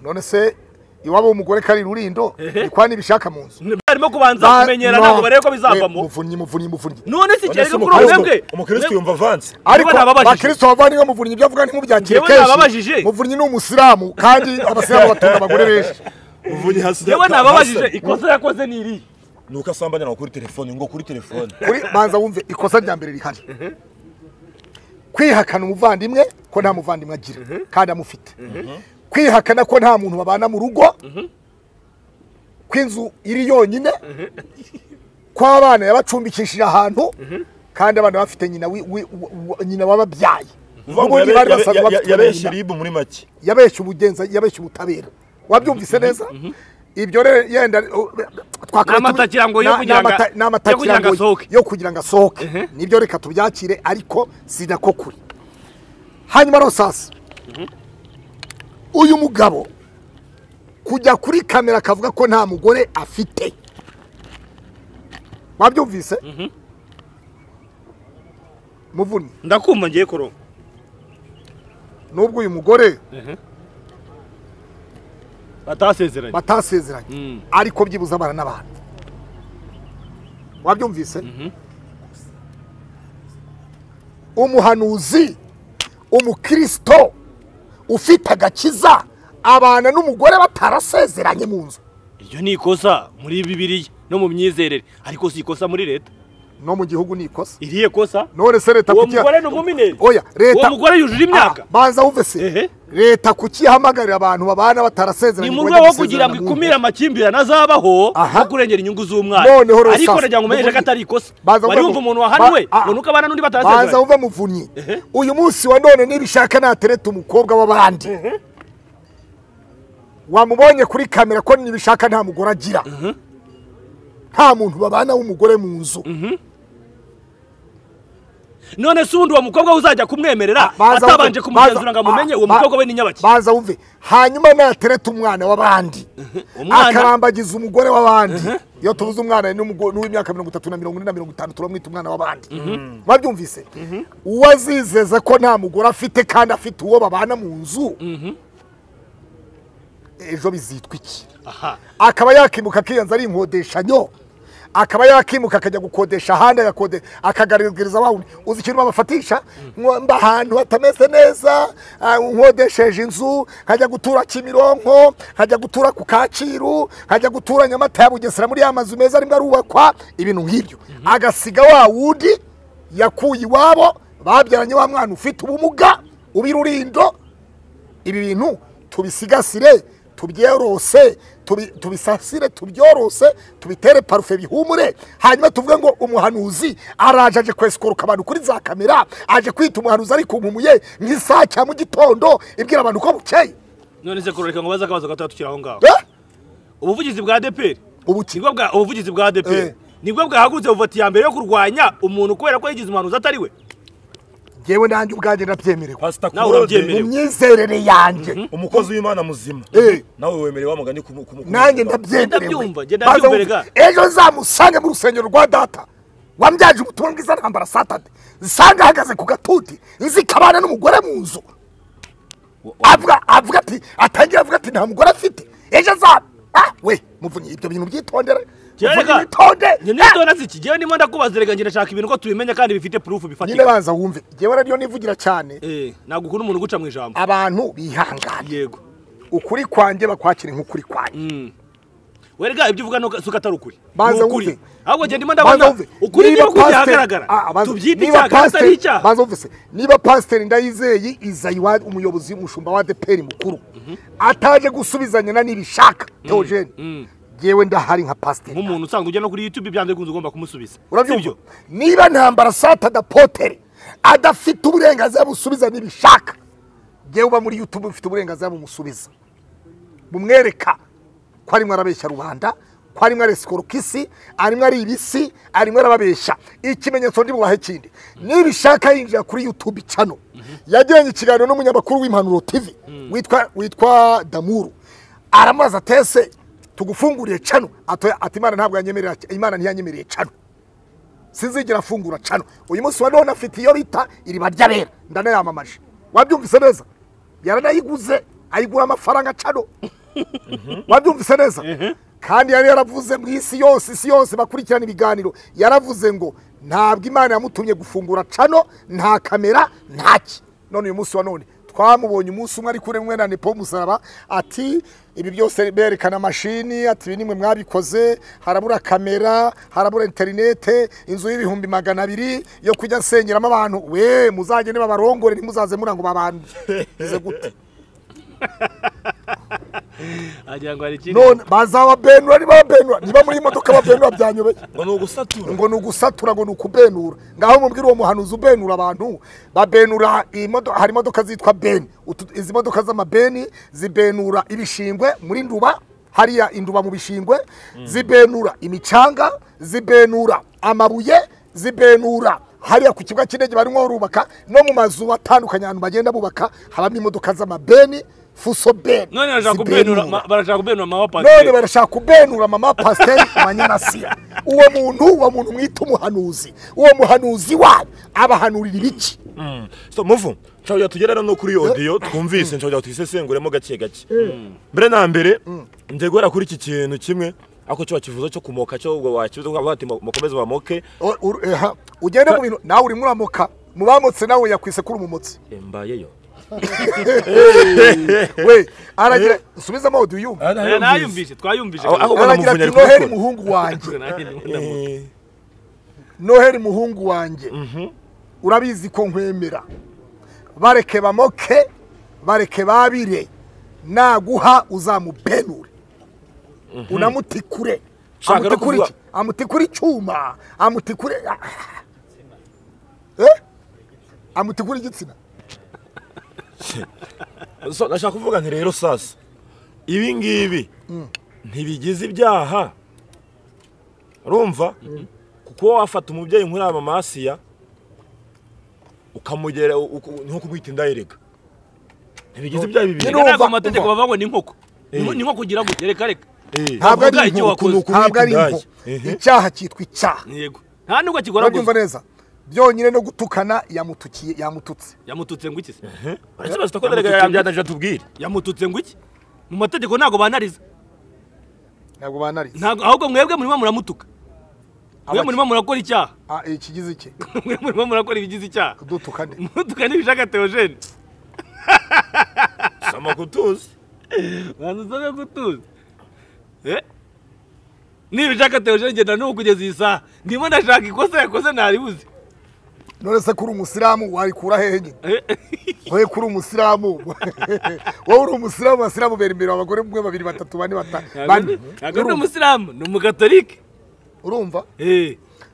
Speaker 2: None se Iwabo w'umugore kari Rurindo ni kwa Nibishaka mu nzu.
Speaker 4: Barimo kubanza kumenyera ntabwo barebe ko bizavamo.
Speaker 2: Muvunyi muvunyi muvunyi.
Speaker 4: None si cyari kuri mwebwe.
Speaker 3: Umukristo yumva avanze.
Speaker 2: Ariko abakristo bavandimwe Muvunyi ibyo avuga ntimubyakire kenshi. Muvunyi ni umusilamu kandi abasilamu batunga abagore benshi.
Speaker 3: Muvunyi hasi.
Speaker 4: Yewe nababajije ikosa yakoze ni iri.
Speaker 3: Nuko asambanya na kuri telefone ngo kuri telefone.
Speaker 2: Kuri banza wumve ikosa rya mbere rihari. Kwihakana umuvandimwe ko nta muvandimwe agira kandi amufite. Kwihakana ko nta muntu babana mu rugo, kw'inzu iri yonyine, ko abana yabacumbikishije ahantu kandi abana bafite nyina nyina wababyaye.
Speaker 3: Yabeshye ribu muri make.
Speaker 2: Yabeshye ubugenza, yabeshye ubutabera. Wabyumvise neza? Ibyo rero yenda
Speaker 4: n'amatakirango yo
Speaker 2: kugira ngo asohoke. Nibyo reka tubyakire ariko sinako kuri. Hanyuma rero sasa uyu mugabo kujya kuri kamera akavuga ko nta mugore afite. Wabyumvise? Muvunyi
Speaker 4: ndakumva ngiye koro.
Speaker 2: Nubwo uyu mugore batasezeranye ariko byibuza abana n'abantu. Wabyumvise? Umuhanuzi umukristo ufite agakiza abana n'umugore batarasezeranye mu nzu.
Speaker 4: Iryo ni ikosa muri Bibiliya no mu myizerere, ariko si ikosa muri leta.
Speaker 2: No mu gihugu ni ikosa.
Speaker 4: Iriye kosa?
Speaker 2: None se leta
Speaker 4: kuki? Uwo mugore ni umumineri.
Speaker 2: Oya, leta.
Speaker 4: Uwo mugore yujuje imyaka.
Speaker 2: Banza wumve se. Leta kuki ihamagarira abantu babana batarasezeranye?
Speaker 4: Ni mu rwego rwo kugira ngo ikumire amakimbirane azabaho no kurengera inyungu z'umwana. Ariko nagira ngo umenyeshe ko atari ikosa. Bari wumva umuntu wahanwe ngo nuko abana n'undi batarasezeranye.
Speaker 2: Banza wumve Muvunyi. Uyu munsi wa none Nibishaka natereta umukobwa w'abandi. Wamubonye kuri kamera ko Nibishaka nta mugore agira. Nta muntu babana w'umugore mu nzu.
Speaker 4: None se ubundi uwo mukobwa uzajya kumwemerera atabanje kumugenzura ngo amumenye uwo mukobwa we ni nyabaki?
Speaker 2: Baza wumve. Hanyuma natereta umwana w'abandi akarambagiza umugore w'abandi. Iyo tuvuze umwana n'uw'imyaka 30 na 40 na 50 turamwita umwana w'abandi. Wabyumvise? Uwazizeza ko nta mugore afite kandi afite uwo babana mu nzu, ejo bizitwa iki? Akaba yakimuka akiyanza ari inkodeshanyo, akaba yakimuka akajya gukodesha ahandi, agakode akagaragariza wa wundi. Uzi ikintu babafatisha? Mba ahantu hatameze neza, nkodesheje inzu, nkajya gutura Kimironko, nkajya gutura ku Kacyiru, nkajya gutura Nyamata ya Bugesera muri ya mazu meza arimo arubakwa, ibintu nk'ibyo. Agasiga wa wundi yakuye iwabo babyaranye wa mwana ufite ubumuga ubirurindo. Ibi bintu tubisigasire, tubyorose, tubisasire, tubyorose, tubitere parufe bihumure. Hanyuma tuvuge ngo umuhanuzi araje aje kwesikoroka abantu kuri za kamera, aje kwita umuhanuzi ari kumpumuye nk'isaha cya mu gitondo ibwira abantu ko bukeye.
Speaker 4: None se kureka ngo baza akabazo gato tukira aho ngaho. Ubuvugizi bwa ADEPR ubuvugizi bwa ADEPR nibwo bwahagurutse buvati ya mbere yo kurwanya umuntu kubera ko yigize umuhanuzi atari we.
Speaker 2: Jewe nanjye ubwanjye ndabyemerewe.
Speaker 4: Nawe urabyemerewe
Speaker 2: mu myizerere yanjye.
Speaker 3: Umukozi w'Imana muzima. Nawe wemerewe wa mugani
Speaker 2: nanjye ndabyemerewe.
Speaker 4: Ndabyumva, nge ndabyumva.
Speaker 2: Ejo nzamusange mu rusengero rwa data wambyaje ubutumwa bwiza ntambara Saturday, nsanga ahagaze ku gatuti nzikabana n'umugore mu nzu. Avuga ati atangira avuga ati nta mugore afite. Ejo nza we Muvunyi ibyo bintu byitondere.
Speaker 4: Nitondera ziki? Jewe ndimo ndakubaza rega ngira nshaka ibintu ko tubimenya kandi bifite proof bifatika.
Speaker 2: Nyine banza wumve. Jewe radio nivugira cyane.
Speaker 4: Ntabwo ukunda umuntu guca mu ijambo.
Speaker 2: Abantu bihangana.
Speaker 4: Yego.
Speaker 2: Ukuri kwanjye bakwakira nk'ukuri kwanjye.
Speaker 4: Werega ibyo uvuga no suka atari ukuri.
Speaker 2: Banza wumve.
Speaker 4: Ahubwo nge ndimo ndabona ukuri niyo kugihagaragara. Tubyite icyaha atari icyaha.
Speaker 2: Banza wumve se. Niba Pastor Ndayizeye Izayi wa umuyobozi umushumba wa ADEPR mukuru ataje gusubizanya na Nibishaka Theogene, jewe ndahari nka pastor.
Speaker 4: Nk'umuntu usanzwe ujya no kuri YouTube byanze kunze ugomba kumusubiza.
Speaker 2: Urabyumva? Niba ntambara Saturday Potter adafite uburenganzira busubiza Nibishaka, jewe uba muri YouTube ufite uburenganzira bumusubiza. Bumwereka ko arimo arabeshya rubanda, ko arimo aresikoroka isi, arimo ari ibisi, arimo arababeshya. Ikimenyetso ndi bubahe kindi. Nibishaka yinjira kuri YouTube channel. Yagiranye ikiganiro n'umunyamakuru w'Impanuro TV witwa Damuru. Aramaza tese tugufunguriye channel, ati Imana ntabwo yanyemerera, Imana ntiyanyemereye channel. Sinzigera afungura channel. Uyu munsi wa none afite iyo bita iriba ry'abera, ndanayamamaje. Wabyumvise neza? Yaranayiguze, ayigura amafaranga channel. Wabyumvise neza? Kandi yari yaravuze mu isi yose, isi yose bakurikirana ibiganiro, yaravuze ngo ntabwo Imana yamutumye gufungura cano, nta kamera, ntaki. None uyu munsi wa none twamubonye umunsi umwe ari kure mwe na Nepo Musaraba, ati ibi byose berekana mashini, ati ibi nimwe mwabikoze, harabura kamera, harabura interinete, inzu y'ibihumbi 200 yo kujya nsengeramo abantu, we muzagende babarongore ntimuzaze murango babantu. Bize gute? None bazaba benura ni babenura niba muri imodoka babenura byanyobeye
Speaker 3: ngo nugusatura,
Speaker 2: ngo nugusatura, ngo nukubenura. Ngaho mubwira uwo muhanuzi ubenura abantu babenura imodoka. Hari imodoka zitwa ben, izi modoka z'amabeni zibenura ibishingwe muri Nduba, hariya Induba mu bishingwe, zibenura imicanga, zibenura amabuye, zibenura hariya ku kibuga cy'indege barimo rubaka, no mu mazu atandukanye ahantu bagenda bubaka habamo imodoka z'amabeni fuso ben.
Speaker 4: None barashaka kubenura mama pasteur.
Speaker 2: None barashaka kubenura mama pasteur Manyanasia. Uwo muntu mwita umuhanuzi, uwo muhanuzi wa abahanurira ibiki?
Speaker 3: So muvu nshobora tugera no kuri audio twumvise, nshobora twisesenguremo gake gake. Mbere na mbere nje guhera kuri iki kintu kimwe ako cyo kivuzo cyo kumoka cyo ubwo wakivuze ko ati mukomeze bamoke.
Speaker 2: Ugende mu bintu nawe uri muramoka mubamotse nawe yakwise kuri umumotsi.
Speaker 3: Mbayeyo.
Speaker 2: We aragira subiza audio yumva.
Speaker 4: Nayumvise twayumvise.
Speaker 2: Aragira ati Noheli muhungu wanjye. Noheli muhungu wanjye. Urabizi ko nkwemera. Bareke bamoke, bareke babire. Naguha uzamubenure. Unamutikure. Amutikure iki? Amutikure icyuma, amutikure amutikure igitsina.
Speaker 3: So ndashaka kuvuga nti rero sasa ibi ngibi ntibigize ibyaha. Urumva? Kuko wafata umubyeyi nkuri mama Asiya ukamugera nko kumwita indayirega. Ntibigize ibyaha bibiri.
Speaker 4: Ntabwo amategeko bavuga ngo ni inkoko. Ni nko kugira ngo reka reka.
Speaker 2: Ntabwo ari inkoko, ntabwo ari inkoko. Icyaha cyitwa icyaha.
Speaker 4: Yego. Nta nubwo kigora
Speaker 2: gusa. Neza. Byonyine no gutukana yamutukiye, yamututse.
Speaker 4: Yamututse ngo iki se?
Speaker 3: Ariko ko derega yambyanaje tubwire.
Speaker 4: Yamututse ngo iki? Mu mategeko ntago banariza.
Speaker 2: Ntago banariza.
Speaker 4: Ntago, ahubwo mwebwe murimo muramutuka. Mwe murimo murakora icyaha.
Speaker 2: Ikigize iki?
Speaker 4: Mwe murimo murakora ibigize icyaha.
Speaker 2: Dutukane.
Speaker 4: Mutukane ibishaka Theogene.
Speaker 3: Sama kutuzi.
Speaker 4: Banza kutuzi. Nibishaka Theogene ngenda no kugeza iyi saha. Ndimo ndashaka ikosa yakoze naribuze.
Speaker 2: None se kuri umusilamu warikura hehe nyine? Wowe kuri umusilamu. Wowe uri umusilamu, abasilamu bera imbere abagore umwe babiri batatu bane batanu.
Speaker 4: Ntabwo ndi umusilamu, ni umugatolike.
Speaker 2: Urumva?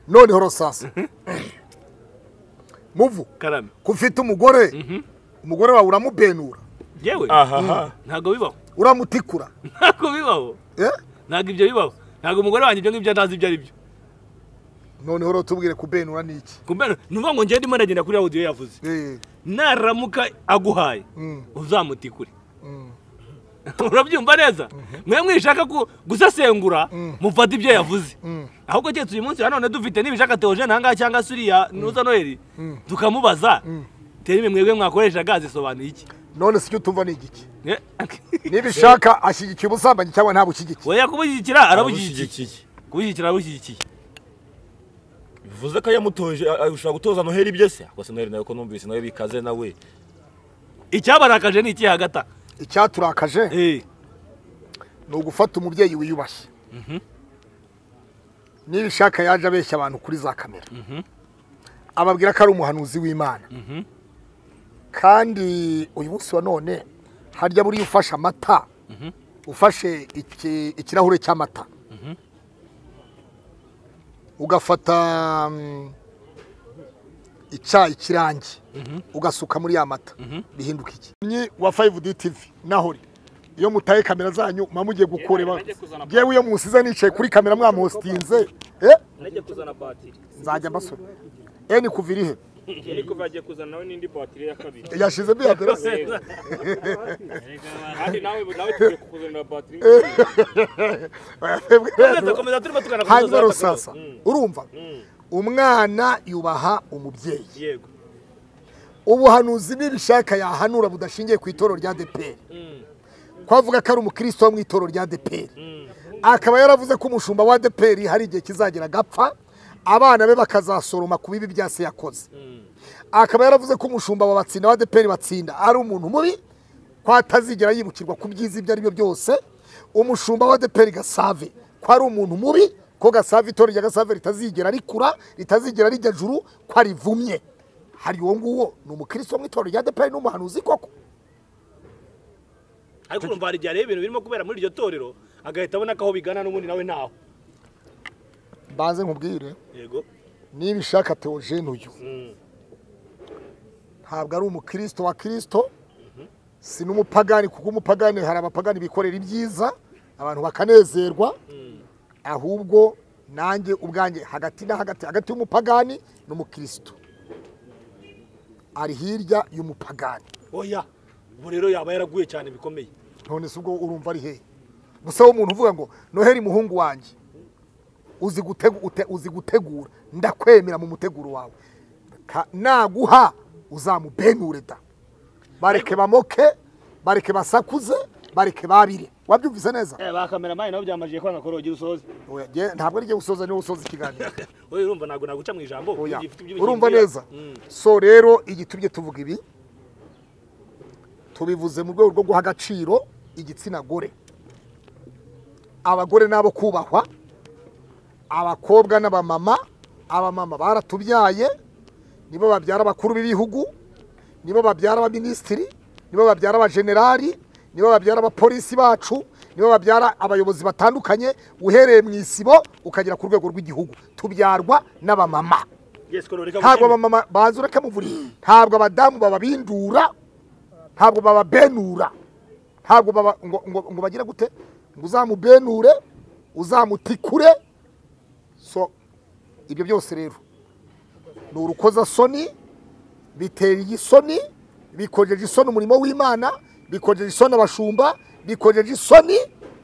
Speaker 2: None horo sasa. Muvu.
Speaker 4: Karame.
Speaker 2: Kufite umugore. Umugore wawe uramubenura.
Speaker 4: Yewe. Ntabwo bibaho.
Speaker 2: Uramutikura.
Speaker 4: Ntabwo bibaho. Ntabwo ibyo bibaho. Ntabwo umugore wanjye ibyo ngibyo ntazi ibyo ari byo.
Speaker 2: None horo tubwire kubenura niki?
Speaker 4: Kubenura nuvuga ngo ngende imana agenda kuri audio yavuze. Naramuka aguhaye uzamutikure. Urabyumva neza? Mwe mwishaka gusesengura mufata ibyo yavuze. Ahubwo cyetse uyu munsi none dufite nibishaka Theogene hanga cyangwa suriya nuza Noheli tukamubaza terime mwebwe mwakoresha gazi sobanuye iki?
Speaker 2: None sicyo tumva ni igiki? Nibishaka ashyigikiye ubusambanyi cyangwa nta bushyigikiye?
Speaker 4: Oya kubushyigikira arabushyigikiye. Kubushyigikira arabushyigikiye.
Speaker 3: Bivuze ko yamutoje ushaka gutoza Noheli ibye se? Ako se Noheli nawe ko numvise nawe bikaze nawe.
Speaker 4: Icyabarakaje ni iki hagata?
Speaker 2: Icyaturakaje ni ugufata umubyeyi wiyubashye. Nibishaka yaje abeshya abantu kuri za kamera. Ababwira ko ari umuhanuzi w'Imana. Kandi uyu munsi wa none harya buri ufashe amata, ufashe ikirahure cy'amata, ugafata icyayi kirangi ugasuka muri ya mata, bihinduka iki? Ni wa 5D TV nahori iyo mutaye kamera zanyu mamugiye gukoreba. Jewe iyo musize nicaye kuri kamera mwamuhostinze
Speaker 6: najye kuzana batiri
Speaker 2: nzajya mbasura. Ni kuvirihe?
Speaker 6: Ni kuva agiye kuzana nawe n'indi batiri ya kabiri
Speaker 2: yashize bi aderese.
Speaker 6: Kandi nawe tugiye kukuzanira batiri.
Speaker 2: Hanyuma sasa urumva umwana yubaha umubyeyi.
Speaker 4: Yego.
Speaker 2: Ubuhanuzi nibishaka yahanura budashingiye ku itoro rya DPR. Kwavuga ko ari umukristo wo mu itorero rya ADEPR, akaba yaravuze ko umushumba wa ADEPR hari igihe kizagera agapfa, abana be bakazasoroma ku bibi bya se yakoze. Akaba yaravuze ko umushumba wa Batsinda wa ADEPR Batsinda ari umuntu mubi, ko atazigera yibukirwa ku byiza ibyo ari byo byose. Umushumba wa ADEPR Gasave ko ari umuntu mubi, ko Gasave itorero rya Gasave ritazigera rikura, ritazigera rijya juru, ko arivumye. Hari uwo nguwo ni umukristo wo mu itorero rya ADEPR n'umuhanuzi koko?
Speaker 4: Ariko urumva hari igihe areba ibintu birimo kubera muri iryo torero agahita abona ko aho bigana n'ubundi nawe ntaho.
Speaker 2: Banze nkubwire.
Speaker 4: Yego.
Speaker 2: Niba ishaka Theogene uyu ntabwo ari umukristo wa Kristo, si n'umupagani, kuko umupagani hari abapagani bikorera ibyiza abantu bakanezerwa, ahubwo nanjye ubwanjye hagati na hagati, hagati y'umupagani n'umukristo, ari hirya y'umupagani.
Speaker 4: Oya, ubu rero yaba yaraguye cyane bikomeye.
Speaker 2: None se ubwo urumva ari hehe? Gusa umuntu uvuga ngo Noheli muhungu wanjye uzi gutegura, ndakwemera mu muteguro wawe, naguha uzamubenure da, bareke bamoke, bareke basakuze, bareke babire. Wabyumvise neza?
Speaker 4: Ba cameraman nabo byamajije kwanga korogira usoze.
Speaker 2: Oya, ntabwo ari usoza, niwe usoza ikiganiro.
Speaker 4: Oya, urumva ntabwo naguca mu ijambo.
Speaker 2: Urumva neza? So rero igitubye tuvuga ibi, tubivuze mu rwego rwo guha agaciro igitsina gore. Abagore nabo kubahwa, abakobwa n'abamama, abamama baratubyaye, nibo babyara abakuru b'ibihugu, nibo babyara abaminisitiri, nibo babyara abajenerali, nibo babyara abapolisi bacu, nibo babyara abayobozi batandukanye, uhereye mu isibo ukagera ku rwego rw'igihugu. Tubyarwa n'abamama. Ntabwo abamama baza urekamuvuri, ntabwo abadamu bababindura, ntabwo bababenura, ntabwo baba ngo bagira gute, ngo uzamubenure, uzamutikure. So ibyo byose rero ni urukozasoni, bitera isoni, bikojeje isoni umurimo w'Imana, bikojeje isoni abashumba, bikojeje isoni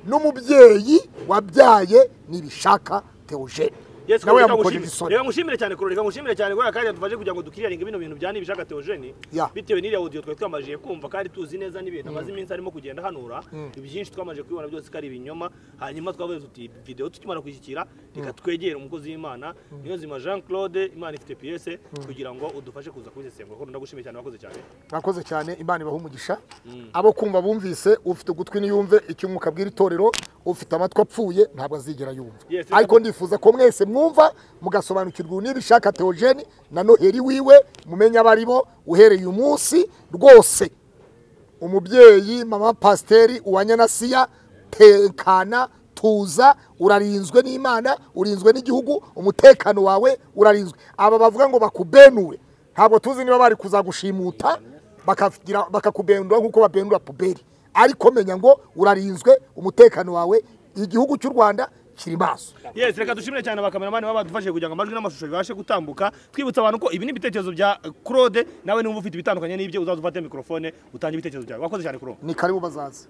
Speaker 2: n'umubyeyi wabyaye Nibishaka Theogene. Nawe yamukojeje isoni.
Speaker 4: Reka ngushimire cyane Kuro, reka ngushimire cyane ko akanya tuvaje kugira ngo dukiriyaringe bino bintu bya Nibishaka Theogene, bitewe n'iriya audio twari twamajije kumva kandi tuzi neza n'ibintu amaze iminsi arimo kugenda hanura, ibyinshi twamaje kubibona byose ko ari ibinyoma. Hanyuma twavuze tuti video tukimara kwishyikira reka twegere umukozi w'Imana Niyonzima Jean Claude, Imana ifite PS, kugira ngo udufashe kuza kubisesengura. Ko ndagushimiye cyane, wakoze cyane.
Speaker 2: Mwakoze cyane, Imana ibahe umugisha. Abo kumva bumvise, ufite ugutwi niyumve icyo umwuka abwira itorero, ufite amatwi apfuye ntabwo azigera yumva. Ariko ndifuza ko mwese mwumva mugasobanukirwa Nibishaka Theogene na Noheli wiwe, mumenye abaribo uhereye umunsi rwose. Umubyeyi mama pasteri uwanyanasiya, tekana, tuza, urarinzwe n'Imana, urinzwe n'igihugu, umutekano wawe urarinzwe. Aba bavuga ngo bakubenure, ntabwo tuzi niba bari kuzagushimuta bakagira bakakubenura nkuko babenura puberi, ariko menya ngo urarinzwe, umutekano wawe, igihugu cy'u Rwanda kiri maso.
Speaker 4: Yes, reka dushimire cyane abakameramani baba badufashije kugira ngo amajwi n'amashusho bibashe gutambuka. Twibutsa abantu ko ibi ni ibitekerezo bya Claude, nawe niba ufite ibitandukanye n'ibyo uzaza ufate microphone utange ibitekerezo byawe. Wakoze cyane Claude.
Speaker 2: Ni karibu bazaza.